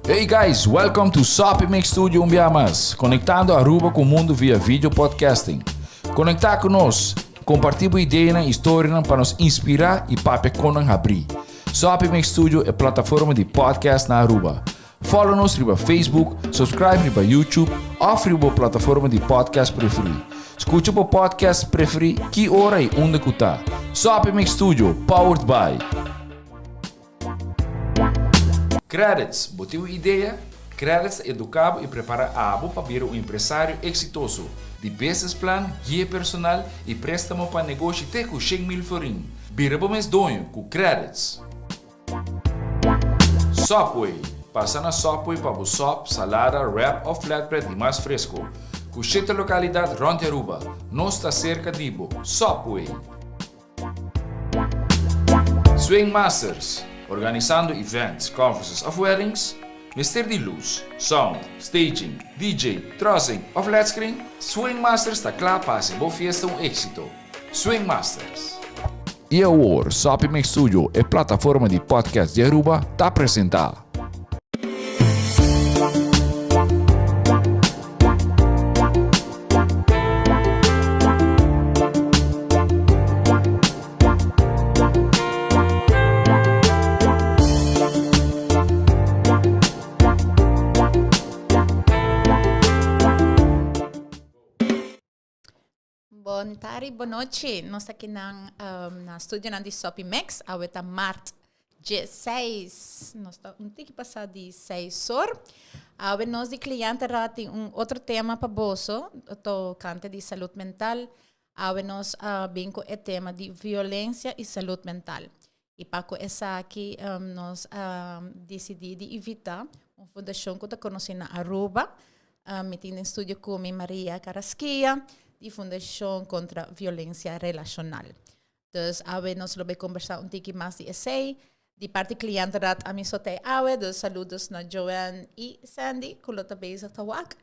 Hey guys, welcome to Soppy Mix Studio un bia mas, conectando Aruba cu mundo via video podcasting. Conecta cu nos, comparti bo ideanan y historianan pa nos inspira y papia con nan habri. Soppy Mix Studio e plataforma di podcast na Aruba. Follow nos riba Facebook, subscribe riba YouTube of riba bo plataforma di podcast preferi. Scucha bo podcast preferi ki ora y unda cu ta. Soppy Mix Studio, powered by. Credits, bo tin un idea? Credits ta educa bo y prepara abo pa bira un empresario exitoso. Di business plan, guia personal y prestamo pa negoshi te cu 100,000 florin. Bira bo mes doño cu Credits. Subway, Pasa na Subway pa bo sop, salada, wrap of flatbread di mas fresco. Cu shete localidad rond di Aruba. Nos ta cerca di bo. Subway! Swing Masters, Organisando events, conferences of weddings? Mester di luz, sound, staging, DJ, trussing of led screen? Swing Masters ta cla pa haci bo fiesta un exito. Swing Masters. Y awor, Soppy Mix Studio, e plataforma di podcast di Aruba, ta presenta. Bon tardi, bon nochi. Nos ta kinan um, na studionan di Sopi Max. Awe ta maart 16. Nos ta un tiki pasá di 6 or. Awe nos di cliente ra tin un otro tema pa boso, tocante di salud mental. Awe nos a bin cu e tema di violencia y salud mental. Y pa cu esaki um, nos a dicidi di invita un fundacion cu ta conoci na Aruba. Mi tin den studio cu mi Maria Carrasquilla di Fundacion Contra Violencia Relacional. Dus awe nos lo bay conversa un tiki mas di esey. Di parti cliëntenraad ami so ta e awe, dus saludos na Joanne y Sandy cu lo ta bezig ta wak.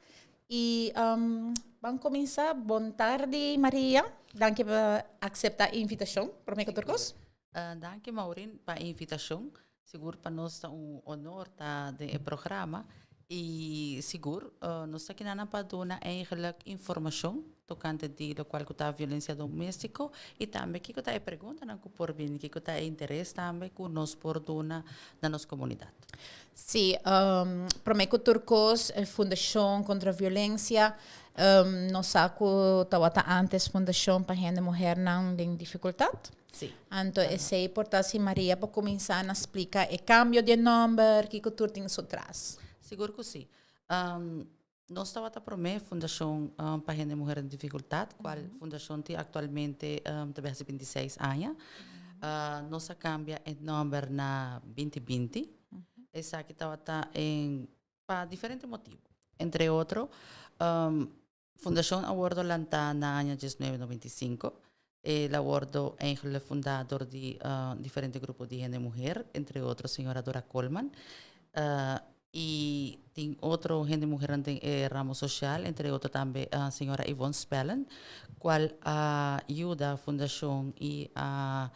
Y um, ban cuminsa. Bon tardi Maria, danki pa acepta e invitacion. Prome cu tur cos. Danki Maureen pa e invitacion. Sigur pa nos ta un honor ta den e programa y sigur nos ta kina nan pa duna eigenlijk informacion tocante di locual cu ta violencia domestico y tambe kico ta e preguntanan cu por bini, kico ta e interes tambe cu nos por duna na nos comunidad. Sí, prome cu tur cos e Fundacion Contra Violencia nos sa cu tawata antes Fundacion pa hende muhernan den dificultad. Sí. Anto esei por ta si Maria por kuminsá na splika e kambio di e nòmber, kiko tur tin su tras. Sigur ku sí. Nos tabata promé fundashon pa hende muher den difikultat, kual fundashon tin aktualmente ta bai hasi bintiseis aña. Nos a kambia e nòmber na binti binti. Esaki tabata en pa diferente motibu. Entre otro, Fundashon a wordo lantá na aña 1995. El a wordo eigenlijk fundá dor di diferente grupo di hende muher, entre otro señora Dora Koolman. Y tin otro hende muhernan den e ramo social, entre otro tambe señora Yvonne Spellen, cual a yuda fundashon y a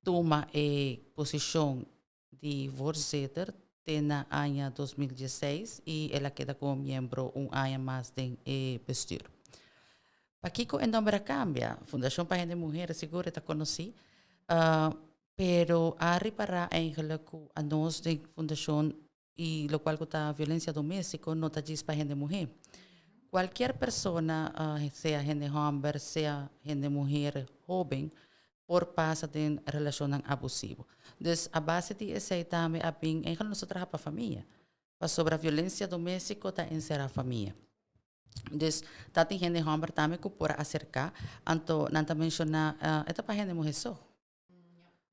tuma e posishon di voorzitter te na aña 2016 y el a keda como miembro un aña mas den e bestuur. Pakiko e nomber a cambia? Fundacion pa Hende Muher sigur e ta conoci, pero a ripara eigenlijk cu anos den fundacion y locual cu ta violencia domestico no ta djis pa hende muher. Cualkier persona, sea hende homber, sea hende muher hoben, por pasa den relacionnan abusivo. Dus a base di esey tambe a bin, eigenlijk nos ta traha pa famia, pasobra violencia domestico ta encera famia. Dus ta tin hende homber tambe cu por acerca, anto nan ta menciona e ta pa hende muher so.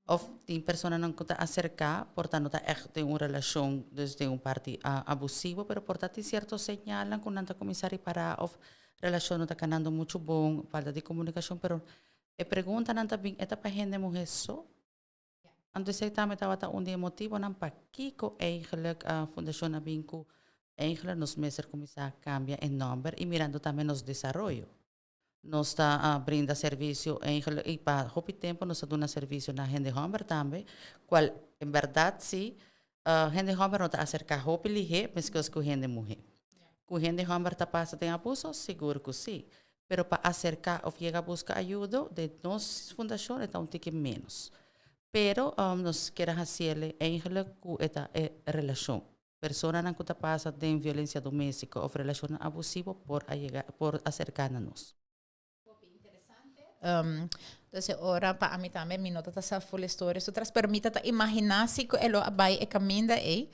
Of tin personanan ku ta aserká, por ta no ta ègt den un relashon, dus den un parti abusivo, pero por ta tin sierto señalnan ku nan ta kuminsá ripará òf relashon no ta kanando muchu bon, falta di komunikashon, pero e preguntanan ta bin, e ta pa hende muhé so? Anto esei tambe tabata un di e motibonan pakiko eigentlik Fundashon a bin ku eigentlik nos mester kuminsá kambia e nòmber i mirando tambe nos desaroyo. Nos ta brinda servisio eigenlijk i pa hopi tempu nos ta duna servisio na hende hòmber tambe, kual en bèrdat si. Hende hòmber no ta aserká hopi lihé meskos ku hende muhé. Ku hende hòmber ta pasa den abuso? Sigur ku sí. Pero pa aserká òf yega buska ayudo den nos fundashon e ta un tiki ménos. Pero nos kier a hasiel eigenlijk ku e ta e relashon. Personanan ku ta pasa den violensia doméstiko òf relashonnan abusivo por a yega por aserká na nos. Hopi interesante. Entonces ora pa ami tambe mi no ta sa full historia su tras, pero mi ta ta imagina si cu e lo a bay e caminda ey.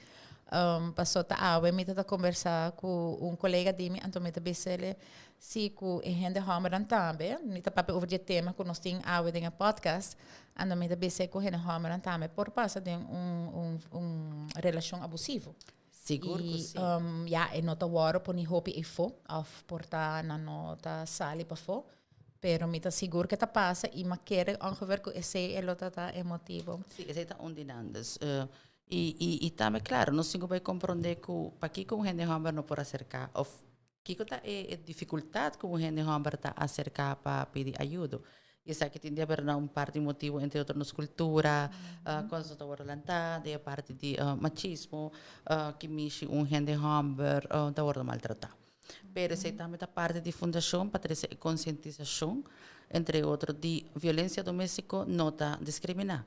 Paso ta awe mi ta ta conversa cu un colega di mi, anto mi ta bisele si cu e hende hombernan tambe, mi ta papia over di e tema cu nos tin awe den e podcast, anto mi ta bise cu hende hombernan tambe por pasa den un un un relacion abusivo. Sigur ku si. I ya, e no ta wòrdu poni hopi efo, òf por ta nan no ta sali pafó, pero mi ta sigur ke ta pasa i mi a kere ongeveer ku esei e lo ta ta e motibu. Si, esei ta un di nan. Dus, i, i, i tambe klaro, nos tin ku bai komprondé ku pakiko un hende hòmber no por aserká òf Kiko ta e difikultat ku un hende hòmber ta aserká pa pidi ayudo? I esaki tin di haber na un par di motibu, entre otro nos kultura, kon nos ta wòrdu lantá, den e parti di machismo, ki mishi un hende hòmber ta wòrdu maltratá. Pero esei tambe ta parti di fundashon pa trese e konsientisashon, entre otro, di violensia doméstiko no ta diskriminá.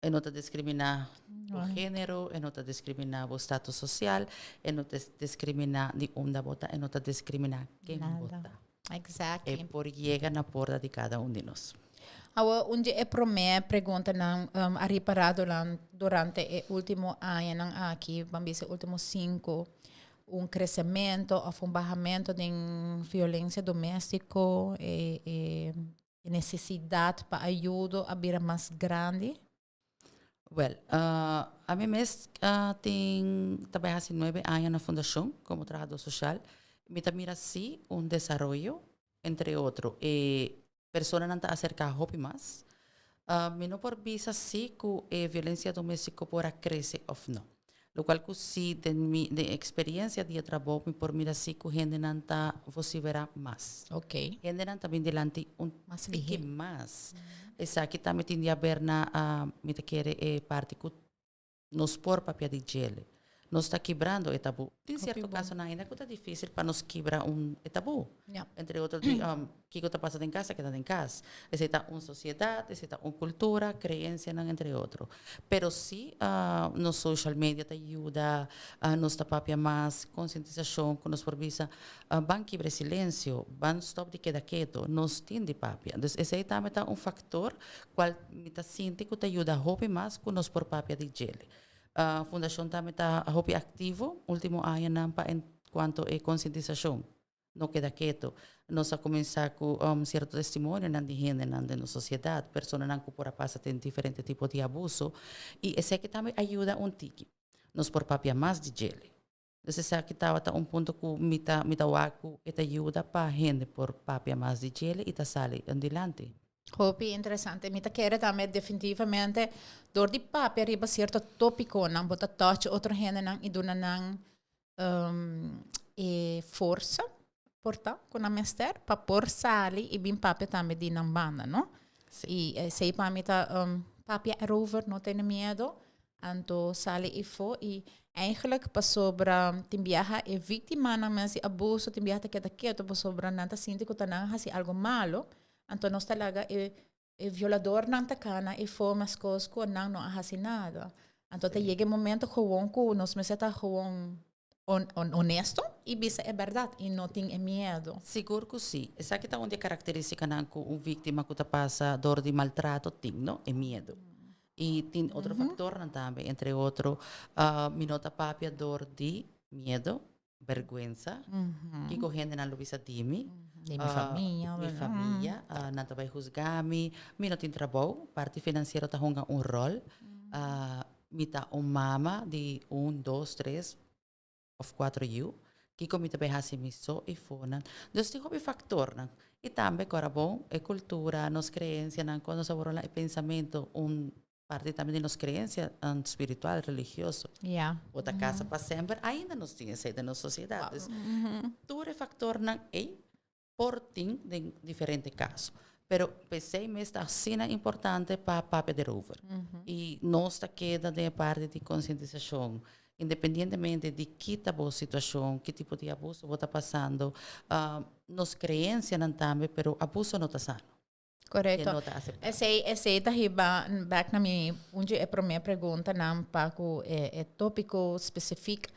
E no ta diskriminá bo género, e no ta diskriminá bo status sosial, e no ta diskriminá di unda bo ta, e no ta diskriminá ken bo ta. Exactly. E por yega na porta di kada un di nos. Awor, un di e promé preguntanan um, a ripará durante e último añanan aki, ban bisa e último sinku, un kresementu òf un bahamentu den violensia doméstiko, e, e E nesesidat pa ayudo a bira mas grandi? Wèl, ami mes tin ta bai hasi nuebe aña na fundashon komo trahadó soshal. Mi ta mira sí un desaroyo, entre otro e personanan ta aserká hopi mas. Mi no por bisa sí ku e violensia doméstiko por a krese òf no. Lokual ku sí den mi den eksperiencia di e trabou mi por mira sí ku hendenan ta vosiverá mas. Ok. Hendenan ta bin dilanti un Mas tiki lihé. mas. Esaki tambe tin di haber na mi ta kere e parti ku nos por papia di djele. Nos ta kibrando e tabú. Tin Hopi sierto bon. kasonan ainda ku ta difísil pa nos kibra un e tabú. Ja. Entre otro di kiko ta pasa den kas ta keda den kas. Esei ta un sosiedat, esei ta un kultura, kreensianan entre otro. Pero si nos social media ta yuda, nos ta papia mas, konsientisashon ku nos por bisa ban kibra e silensio, ban stòp di keda keto, nos tin di papia. Dus esei tambe ta un faktor kual mi ta sinti ku ta yuda hopi mas ku nos por papia di djele. Fundashon tambe ta hopi aktivo ultimo añanan pa en kuanto e konsientisashon. No keda keto. Nos a kuminsá ku sierto testimonionan di hendenan den nos sosiedat, personanan ku por a pasa den diferente tipo di abuso, i esaki tambe a yuda un tiki. Nos por papia mas di djele. Dus esaki tabata un punto ku mi ta mi ta wak ku e ta yuda pa hende por papia mas di djele i ta sali dilanti. Hopi interesante. Mi ta kere tambe definitivamente dor di papia riba sierto topiconan bo ta touch otro hendenan i duna nan e forsa por ta ku nan mester pa por sali i bin papia tambe di nan banda, no? I esei pa mi ta papia erover, no tene miedo, anto sali ifo i eigenlijk pasobra tin biaha e víktimanan mes di abuso tin biaha ta keda ketu pasobra nan ta sinti ku ta nan a hasi algu malo, anto nos ta laga e E violadornan ta kana e for meskos ku nan no a hasi nada. Anto ta yega e momento gewoon ku nos mester ta gewoon honesto i bisa e bèrdat i no tin e miedu. Sigur ku si. Esaki ta un di e karakteristikanan ku un víktima ku ta pasa dor di maltrato tin, no? E miedu. I tin otro faktornan tambe, entre otro mi no ta papia dor di miedu, bergwensa, kiko hendenan lo bisa di mi, Di mi famia, mi famia, nan ta bai husga mi, mi no tin trabou, parti finansiero ta hunga un ròl, mi ta un mama di un, dos, tres òf kuatro yu, kiko mi ta bai hasi mi so i fonan. Dus tin hopi faktornan. I tambe kòrda bon e kultura, nos kreensianan, kon nos a wòrdu e pensamentu un Parti tambe di nos creencia spiritual, religioso. Bo ta casa pa semper, ainda nos tin esei den nos sociedad. Dus tur e factornan ei por tin den diferente caso. Pero p'esey mes ta asina importante pa papia erover. Y nos ta keda den parti di concientisacion. Independientemente di ki ta bo situacion, ki tipo di abuso bo ta pasando, nos creencianan tambe, pero abuso no ta sano. Correcto. No ta aceptabel. Esey ta hiba back na mi un di e prome preguntanan pa cu e topico specific.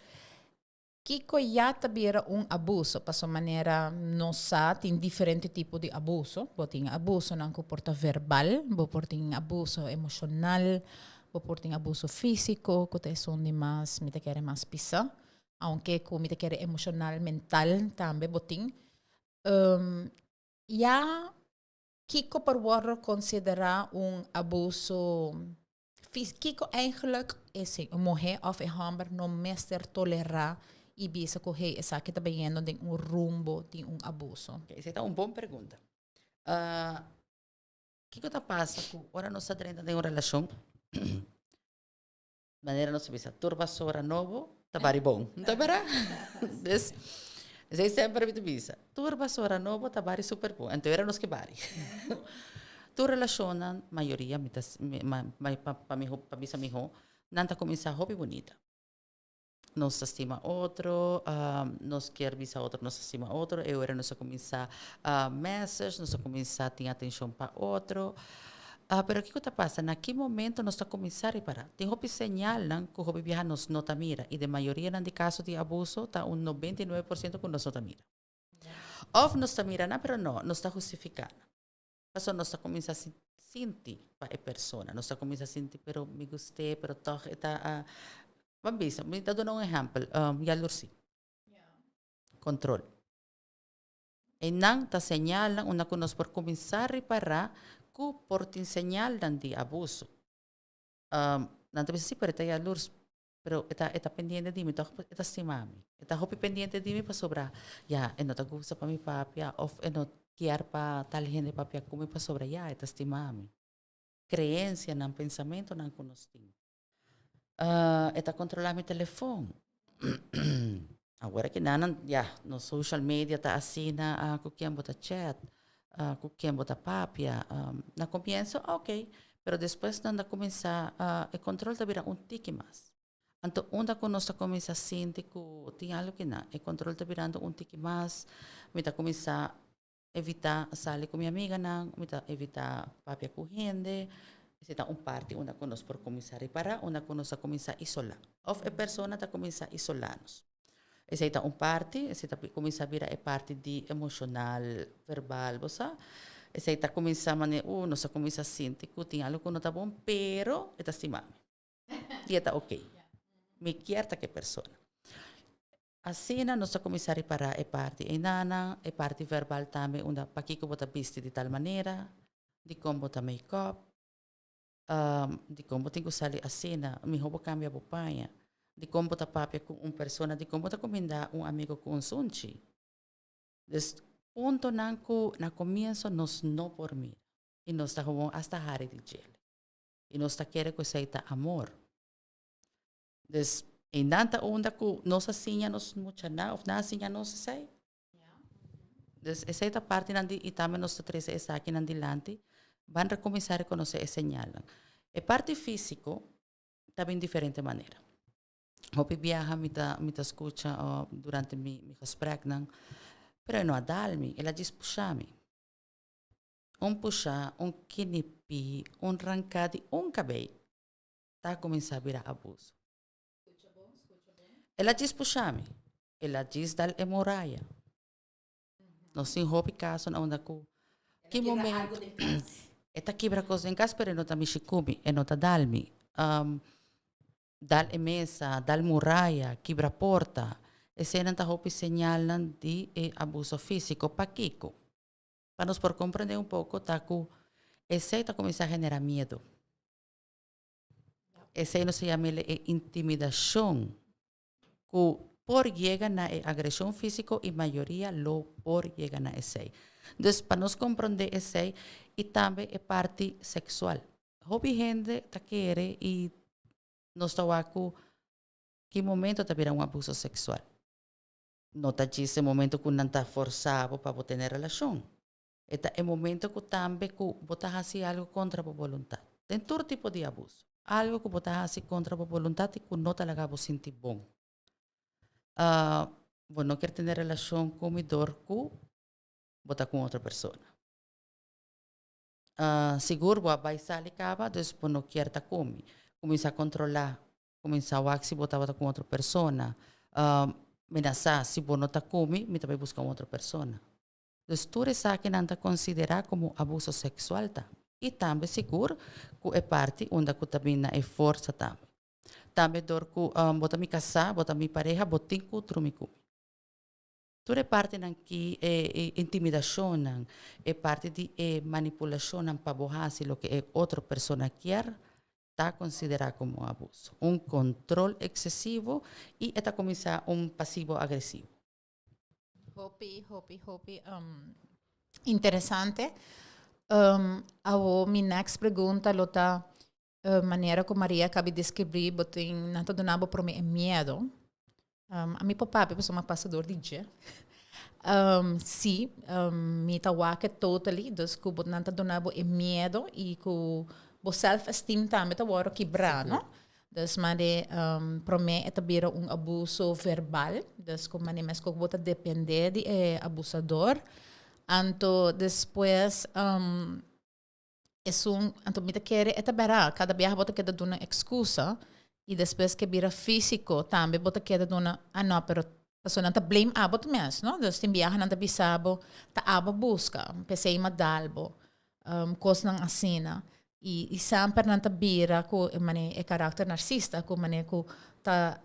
Kico ya ta bira un abuso? Paso manera nos sa, tin diferente tipo di abuso. Bo tin abusonan cu por ta verbal, bo por tin abuso emocional, bo por tin abuso fisico, cu ta esun di mas, mi ta kere mas pisa. Aunke cu mi ta kere emocional, mental tambe bo tin. Ya kico por wordo considera un abuso Kico eigenlijk is un muher of e homber no mester tolera y bisa cu, hey, esaki ta bayendo den un rumbo di un abuso? Ok, esey ta un bon pregunta. Kico ta pasa cu ora nos ta drenta den un relacion, manera nos ta bisa, tur basora nobo ta bari bon, no ta berdad? Dus, esey semper mi ta bisa, tur basora nobo ta bari super bon, anto era nos ke bari. Tur relacionnan, mayoria, mi ta, pa miho, pa bisa miho, nan ta cuminsa hopi bunita. Nos ta stima otro, nos kier bisa otro nos ta stima otro, e ora nos a cuminsa message, nos a cuminsa tin atencion pa otro. Pero kico ta pasa? Na ki momento nos ta cuminsa ripara? Tin hopi señalnan cu hopi biaha nos no ta mira y den mayorianan di caso di abuso ta un 99% cu nos no ta mira. Of nos ta mira nan pero no, nos ta hustifica nan. Pasobra nos ta cuminsa sinti pa e persona, nos ta cuminsa sinti pero mi gust'é pero toch e ta, ban bisa, mi ta duna un ehempel, yalursi, control. Einan ta señalnan unda ku nos por kuminsá ripará ku por tin señalnan di abuso. Nan ta bisa, sí, pero e ta yalurs, pero e ta e ta pendiente di mi, tòg e ta stima mi. E ta hopi pendiente di mi pasobra ya e no ta gusta pa mi papia òf e no kier pa tal hende papia ku mi pasobra ya e ta stima mi. Kreensianan, pensamentunan ku nos tin. E ta kontrolá mi telefon. Awor aki nan, ya, nos social media ta asina ku ken bo ta chat, ku ken bo ta papia. Na komienso, ok, pero despues nan ta kuminsá, e kontrol ta bira un tiki mas. Anto unda ku nos ta kuminsá sinti ku tin algu kinan, e kontrol ta birando un tiki mas, mi ta kuminsá evitá sali ku mi amiganan, mi ta evitá papia ku hende. Esei ta un parti unda ku nos por kuminsá ripará, unda ku nos ta kuminsá isolá òf e persona ta kuminsá isolá nos. Esei ta un parti, esei ta kuminsá bira e parti di emoshonal, verbal, bo sa. Esei ta kuminsá manera, uh, nos ta kuminsá sinti ku tin algu ku no ta bon, pero e ta stima mi. I e ta oké. Mi kier ta ku e persona. Asina nos ta kuminsá ripará e parti einanan, e parti verbal tambe unda pakiko bo ta bisti di tal manera, dikon bo ta make-up, dikon bo tin ku sali asina, mihó bo kambia bo paña, dikon bo ta papia ku un persona, dikon bo ta kumindá un amigo ku un sunchi. Dus puntonan ku na komienso nos no por mira i nos ta gewoon asta hari di djele i nos ta kere ku esei ta amor. Dus einan ta unda ku nos a siña nos muchanan òf nan a siña nos esei. Dus esei ta partinan di i tambe nos ta trese esakinan dilanti ban rekuminsá rekonosé e señalnan. E parti físiko ta bin diferente manera. Hopi biaha mi ta mi ta skucha durante mi mi gespreknan, pero e no a dal mi, el a djis pusha mi. Un pusha, un kinipí, un ranká di un kabei. Ta kuminsá bira abuso. El a djis pusha mi. El a djis dal e muraya. Nos tin hopi kaso na unda ku ki momento e ta kibra kos den kas pero e no ta mishi ku mi, e no ta dal mi. Dal e mesa, dal muraya, kibra porta. Eseinan ta hopi señalnan di e abuso físiko. Pakiko? Pa nos por komprendé un poko ta ku esei ta kuminsá generá miedu. Esei nos ta yam'el e intimidashon ku por yega na e agreshon físiko i mayoria lo por yega na esei. Dus pa nos komprondé esei i tambe e parti seksual. Hopi hende ta kere i nos ta wak ku ki momento ta bira un abuso seksual. No ta djis e momento ku nan ta forsa bo pa bo tene relashon. E ta e momento ku tambe ku bo ta hasi algu kontra bo boluntat. Den tur tipo di abuso. Algu ku bo ta hasi kontra bo boluntat i ku no ta laga bo sinti bon. Bo no kier tene relashon ku mi dor ku bo ta ku un otro persona. Sigur bo a bai sali kaba, dus bo no kier ta ku mi. Kuminsá kontrolá, kuminsá wak si bo tabata ku un otro persona. Menasá, si bo no ta ku mi, mi ta bai buska un otro persona. Dus tur esakinan ta konsiderá komo abuso seksual tambe. I tambe sigur ku e parti unda ku ta bin na e forsa tambe. Tambe dor ku bo ta mi kasá, bo ta mi pareha, bo tin ku drumi ku mi. Tur e partinan ki e intimidashonnan, e parti di e manipulashonnan pa bo hasi loke e otro persona kier, ta konsiderá komo abuso. Un kontrol eksesivo i e ta kuminsá un pasivo agresivo. Hopi, hopi, hopi interesante. Awo mi next pregunta lo ta manera ku Maria a kabi deskribí bo tin nan ta duna bo promé e miedo. Ami por papia pasobra mi a pasa dor di dje. Sí, mi ta wak e totally, dus ku bo nan ta duna bo e miedo i ku bo self esteem tambe ta wòrdu kibrá, no? Dus mane promé e ta bira un abuso verbal, dus ku mane mes ku bo ta dependé di e abusador. Anto despues esun, anto mi ta kere e ta bera, kada biaha bo ta keda duna ekskusa i despues ke bira físiko tambe bo ta keda duna, ah no, pero pasobra nan ta blame abo ta mes, no? Dus tin biaha nan ta bisa bo ta abo buska, p'esei mi a dal bo. Kosnan asina. I i semper nan ta bira ku e mane e karakter narsista ku mane ku ta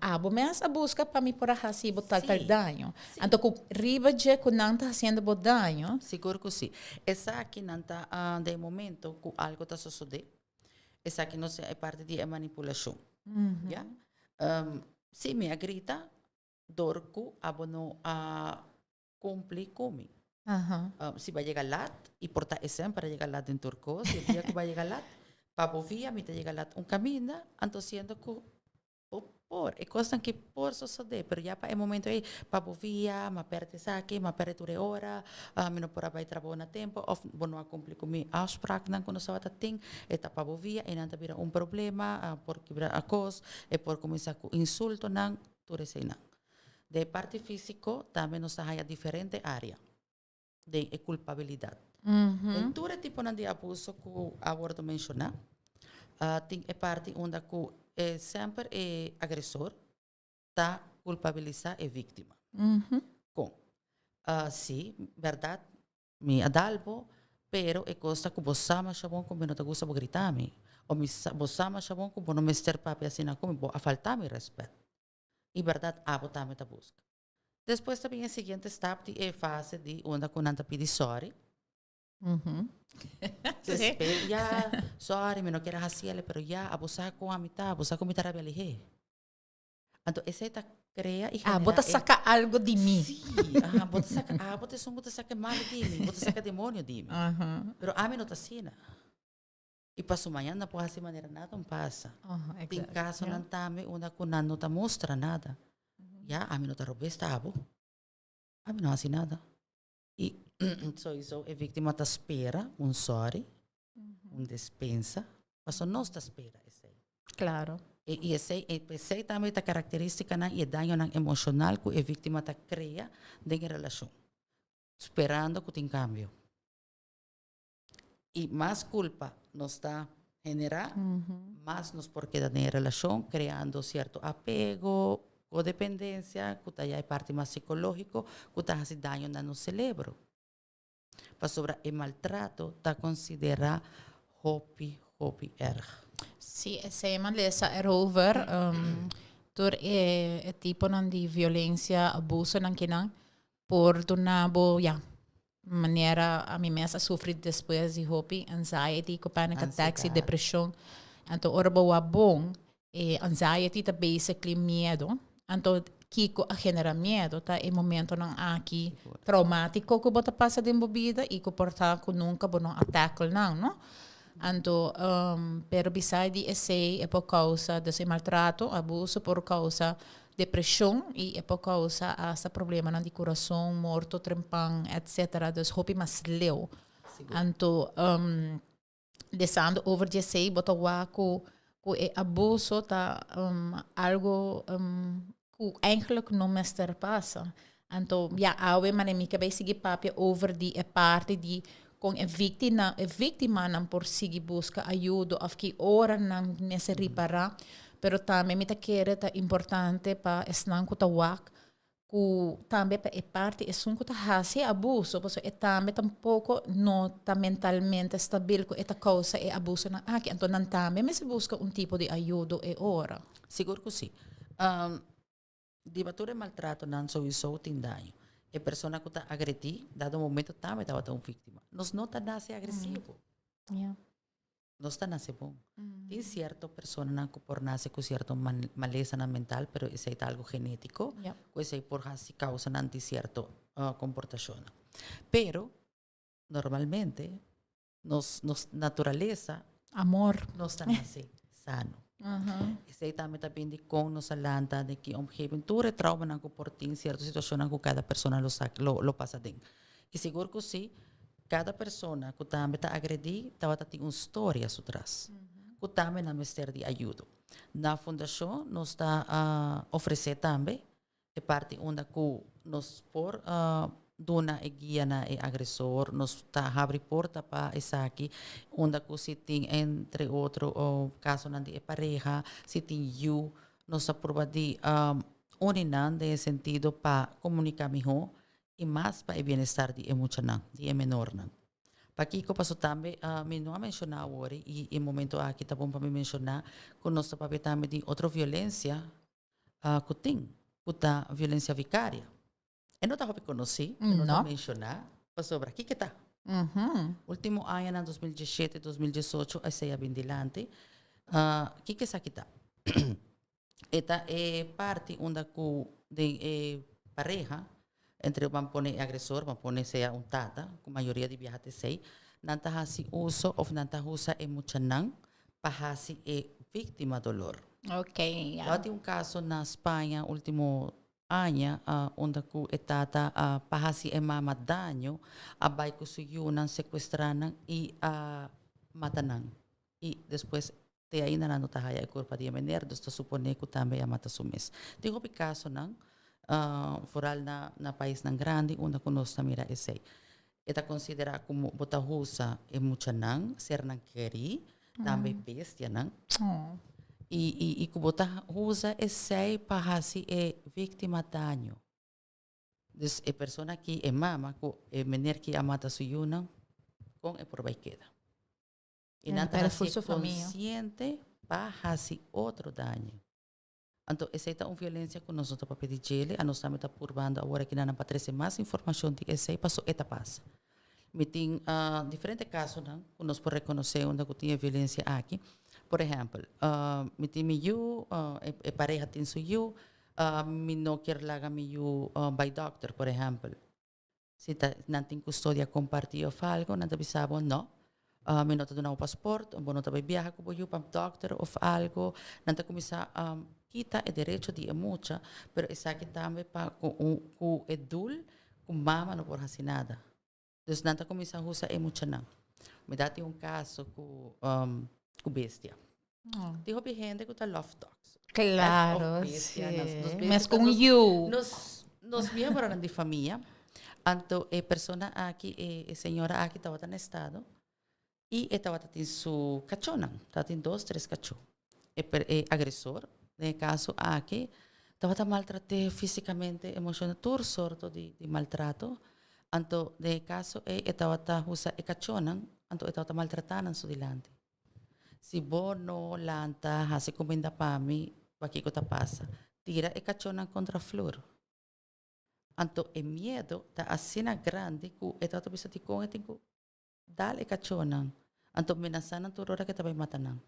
abo mes a buska pa mi por a hasi bo tal tal daño. Anto ku riba dje ku nan ta hasiendo bo daño. Sigur ku si. Esaki nan ta den e momento ku algo ta sosodé, esaki no sea e parti di e manipulashon. Ya. Si mi a grita dor ku abo no a Cumpli cu mi. Si bo a yega lat, y por ta e semper a yega lat den tur cos, y e dia cu bo a yega lat, pa bo via mi ta yega lat un caminda, anto siendo cu bo por, e cosnan ki por sosode, pero ya pa e momento ey, pa bo via, mi a perde esaki, mi a perde tur e ora, mi no por a bay trabou na tempo, of bo no a cumpli cu mi afspraaknan cu nos tabata tin, e ta pa bo via, y nan ta bira un problema, por kibra a cos, e por cuminsa cu insultonan, tur eseynan. Den e parti físiko tambe nos ta haya diferente área den e kulpabilidat. Den tur e tiponan di abuso ku a wòrdu menshoná, tin e parti unda ku e semper e agresor ta kulpabilisá e víktima. Kon? Sí, bèrdat mi a dal bo, pero e kos ta ku bo sa masha bon ku mi no ta gusta bo grita mi, o mi sa bo sa masha bon ku bo no mester papia asina ku mi, bo a falta mi rèspèt. I bèrdat abo tambe ta buska. Despues ta bin e siguiente stap di e fase di unda ku nan ta pidi sòri. Despe ya, sòri mi no kier a hasi el, pero ya abo sa kon ami ta, abo sa ku mi ta rabia lihé. Anto esei ta krea i genera. Abo ta saka algo di mi. Sí, aha, bo ta saka, abo ta esun ku ta saka e malu di mi, bo ta saka e demonio di mi. Pero ami no ta asina. I paso mañana no por hasi manera nada un pasa. Tin kasonan tambe unda ku nan no ta mustra nada. Ya, ami no ta robes ta abo. Ami no hasi nada. I soiso e víktima ta spera un sòri, un despensa, paso nos ta spera esei. Claro. I esei, esei tambe ta karakterístikanan i e dañonan emoshonal ku e víktima ta krea den e relashon, sperando ku tin kambio. I mas kulpa nos ta generá, mas nos por keda den e relashon, kreando sierto apego, kodependensia, ku ta ya e parti mas sikológiko, ku ta hasi daño na nos selebro. Pasobra e maltrato ta konsiderá hopi, hopi erg. Sí, esei mi a lesa erover. Tur e tiponan di violensia, abusonan kinan por duna bo, ya, Manera ami mes a sufri despues di hopi anxiety ku panic attacks i depresion. Anto ora bo wak bon, e anxiety ta basically miedu. Anto kiko a genera miedu ta e momentonan aki traumatiko ku bo ta pasa den bo bida i ku por ta ku nunka bo no a tackle nan, no? Anto pero beside di esei e por kousa, dus e maltrato, abuso por kousa. depresion y e por causa hasta problemanan di curason, morto trempan, etc. Dus hopi mas leu. Anto um, desando over di esey bo ta wak cu cu e abuso ta um, algo um, cu eigenlijk no mester pasa. Anto ya awe mane mi ke bay sigui papia over di e parti di con e victina e victimanan por sigui busca ayudo of ki ora nan mester ripara, pero tambe mi ta kere ta importante pa esnan cu ta wak cu tambe pa e parti esun cu ta haci e abuso, pasobra e tambe tampoco no ta mentalmente stabil cu e ta causa e abusonan aki, anto nan tambe mester busca un tipo di ayudo e ora. Sigur cu si. Riba tur e maltratonan souiso tin daño. E persona cu ta agredi, dado momento tambe tabata un victima. Nos no ta nace agresivo. Nos ta nace bon. Tin cierto personanan cu por nace cu cierto malesanan mental, pero esey ta algo genetico, cu esey por haci causanan di cierto comportacionnan. Pero, normalmente, nos nos naturalesa Amor. Nos ta nace sano. Esey tambe ta bin di con nos a lanta, den ki omgeving, tur e traumanan cu por tin, cierto situacionnan cu cada persona lo sa lo lo pasa den. Y sigur cu si, cada persona cu tambe ta agredi tabata tin un storia su tras, cu tambe nan mester di ayudo. Na fundacion nos ta ofrece tambe E parti unda ku nos por duna e guia na e agresor, nos ta habri porta pa esaki, unda ku si tin entre otro kasonan di e pareha, si tin yu, nos ta purba di uni nan den e sentido pa komuniká mihó i mas pa e bienestar di e muchanan, di e menornan. Pakiko? Paso tambe mi no a menshoná awor i e momento aki ta bon pa mi menshoná ku nos ta papia tambe di otro violensia ku tin, ku ta violencia vicaria. E no ta hopi konosí, e no ta menshoná, pasobra kiko ta? Último añanan, 2017, 2018, esei a bin dilanti. Kiko esaki ta? E ta e parti unda ku den e pareha, entre ban pone e agresor, ban pone sea un tata, ku mayoria di biaha ta esei, nan ta hasi uso òf nan ta usa e muchanan pa hasi e víktima dolor. Ok, ya. Lo tin un kaso na Spaña último aña unda ku e tata pa hasi e mama daño a bai ku su yunan sekuestrá nan i a mata nan. I despues te ainda nan no ta haya e kurpa di e mener, dus ta suponé ku tambe a mata su mes. Tin hopi kasonan, foral na na paisnan grandi unda ku nos ta mira esei. E ta konsiderá komo bo ta usa e muchanan, sernan kerí, tambe bestianan. I i i ku bo ta usa esei pa hasi e víktima daño. Dus e persona aki, e mama ku e mener ki a mata su yunan, kon e por bai keda? I nan ta hasi konsiente pa hasi otro daño. Anto esei ta un violencia cu nos no ta papia di djele, anos tambe ta purbando awor aki nan pa trece mas informacion di esei paso e ta pasa. Mi tin diferente casonan cu nos por reconoce unda cu tin e violencia aki. Por ehempel, mi tin mi yu, e pareha tin su yu, mi no kier laga mi yu bay dokter, por ehempel. Si ta nan tin custodia comparti of algo, nan ta bisa bo no, mi no ta duna bo paspoort, bo no ta bay biaha cu bo yu pa dokter of algo. Nan ta cuminsa kita e derecho di e mucha, pero esaki tambe pa cu un cu e dul cu mama no por haci nada. Dus nan ta cuminsa usa e muchanan. Mi ta tin un caso cu cu bestia. Tin hopi hende cu ta love dogs. Claro, Of bestia, sí. nos bestia Mes ta con nos- yu. Nos, nos miembronan di famia. Anto e persona aki, e, e señora aki tabata na estado y e tabata tin su cachonan. Tabata tin dos, tres cacho. E, per, e agresor, den e caso aki, tabata maltraté físicamente, emocional, tur sorto di, di maltrato. Anto den e caso ei e tabata usa e cachonan, anto e tabata maltratá nan su dilanti. Si bo no lanta hasi kuminda pa mi, pakiko ta pasa? Tira e kachónan kontra flur. Anto e miedu ta asina grandi ku e tabata bisa dikon e tin ku dal e kachónan. Anto menasá nan tur ora ku e ta bai mata nan.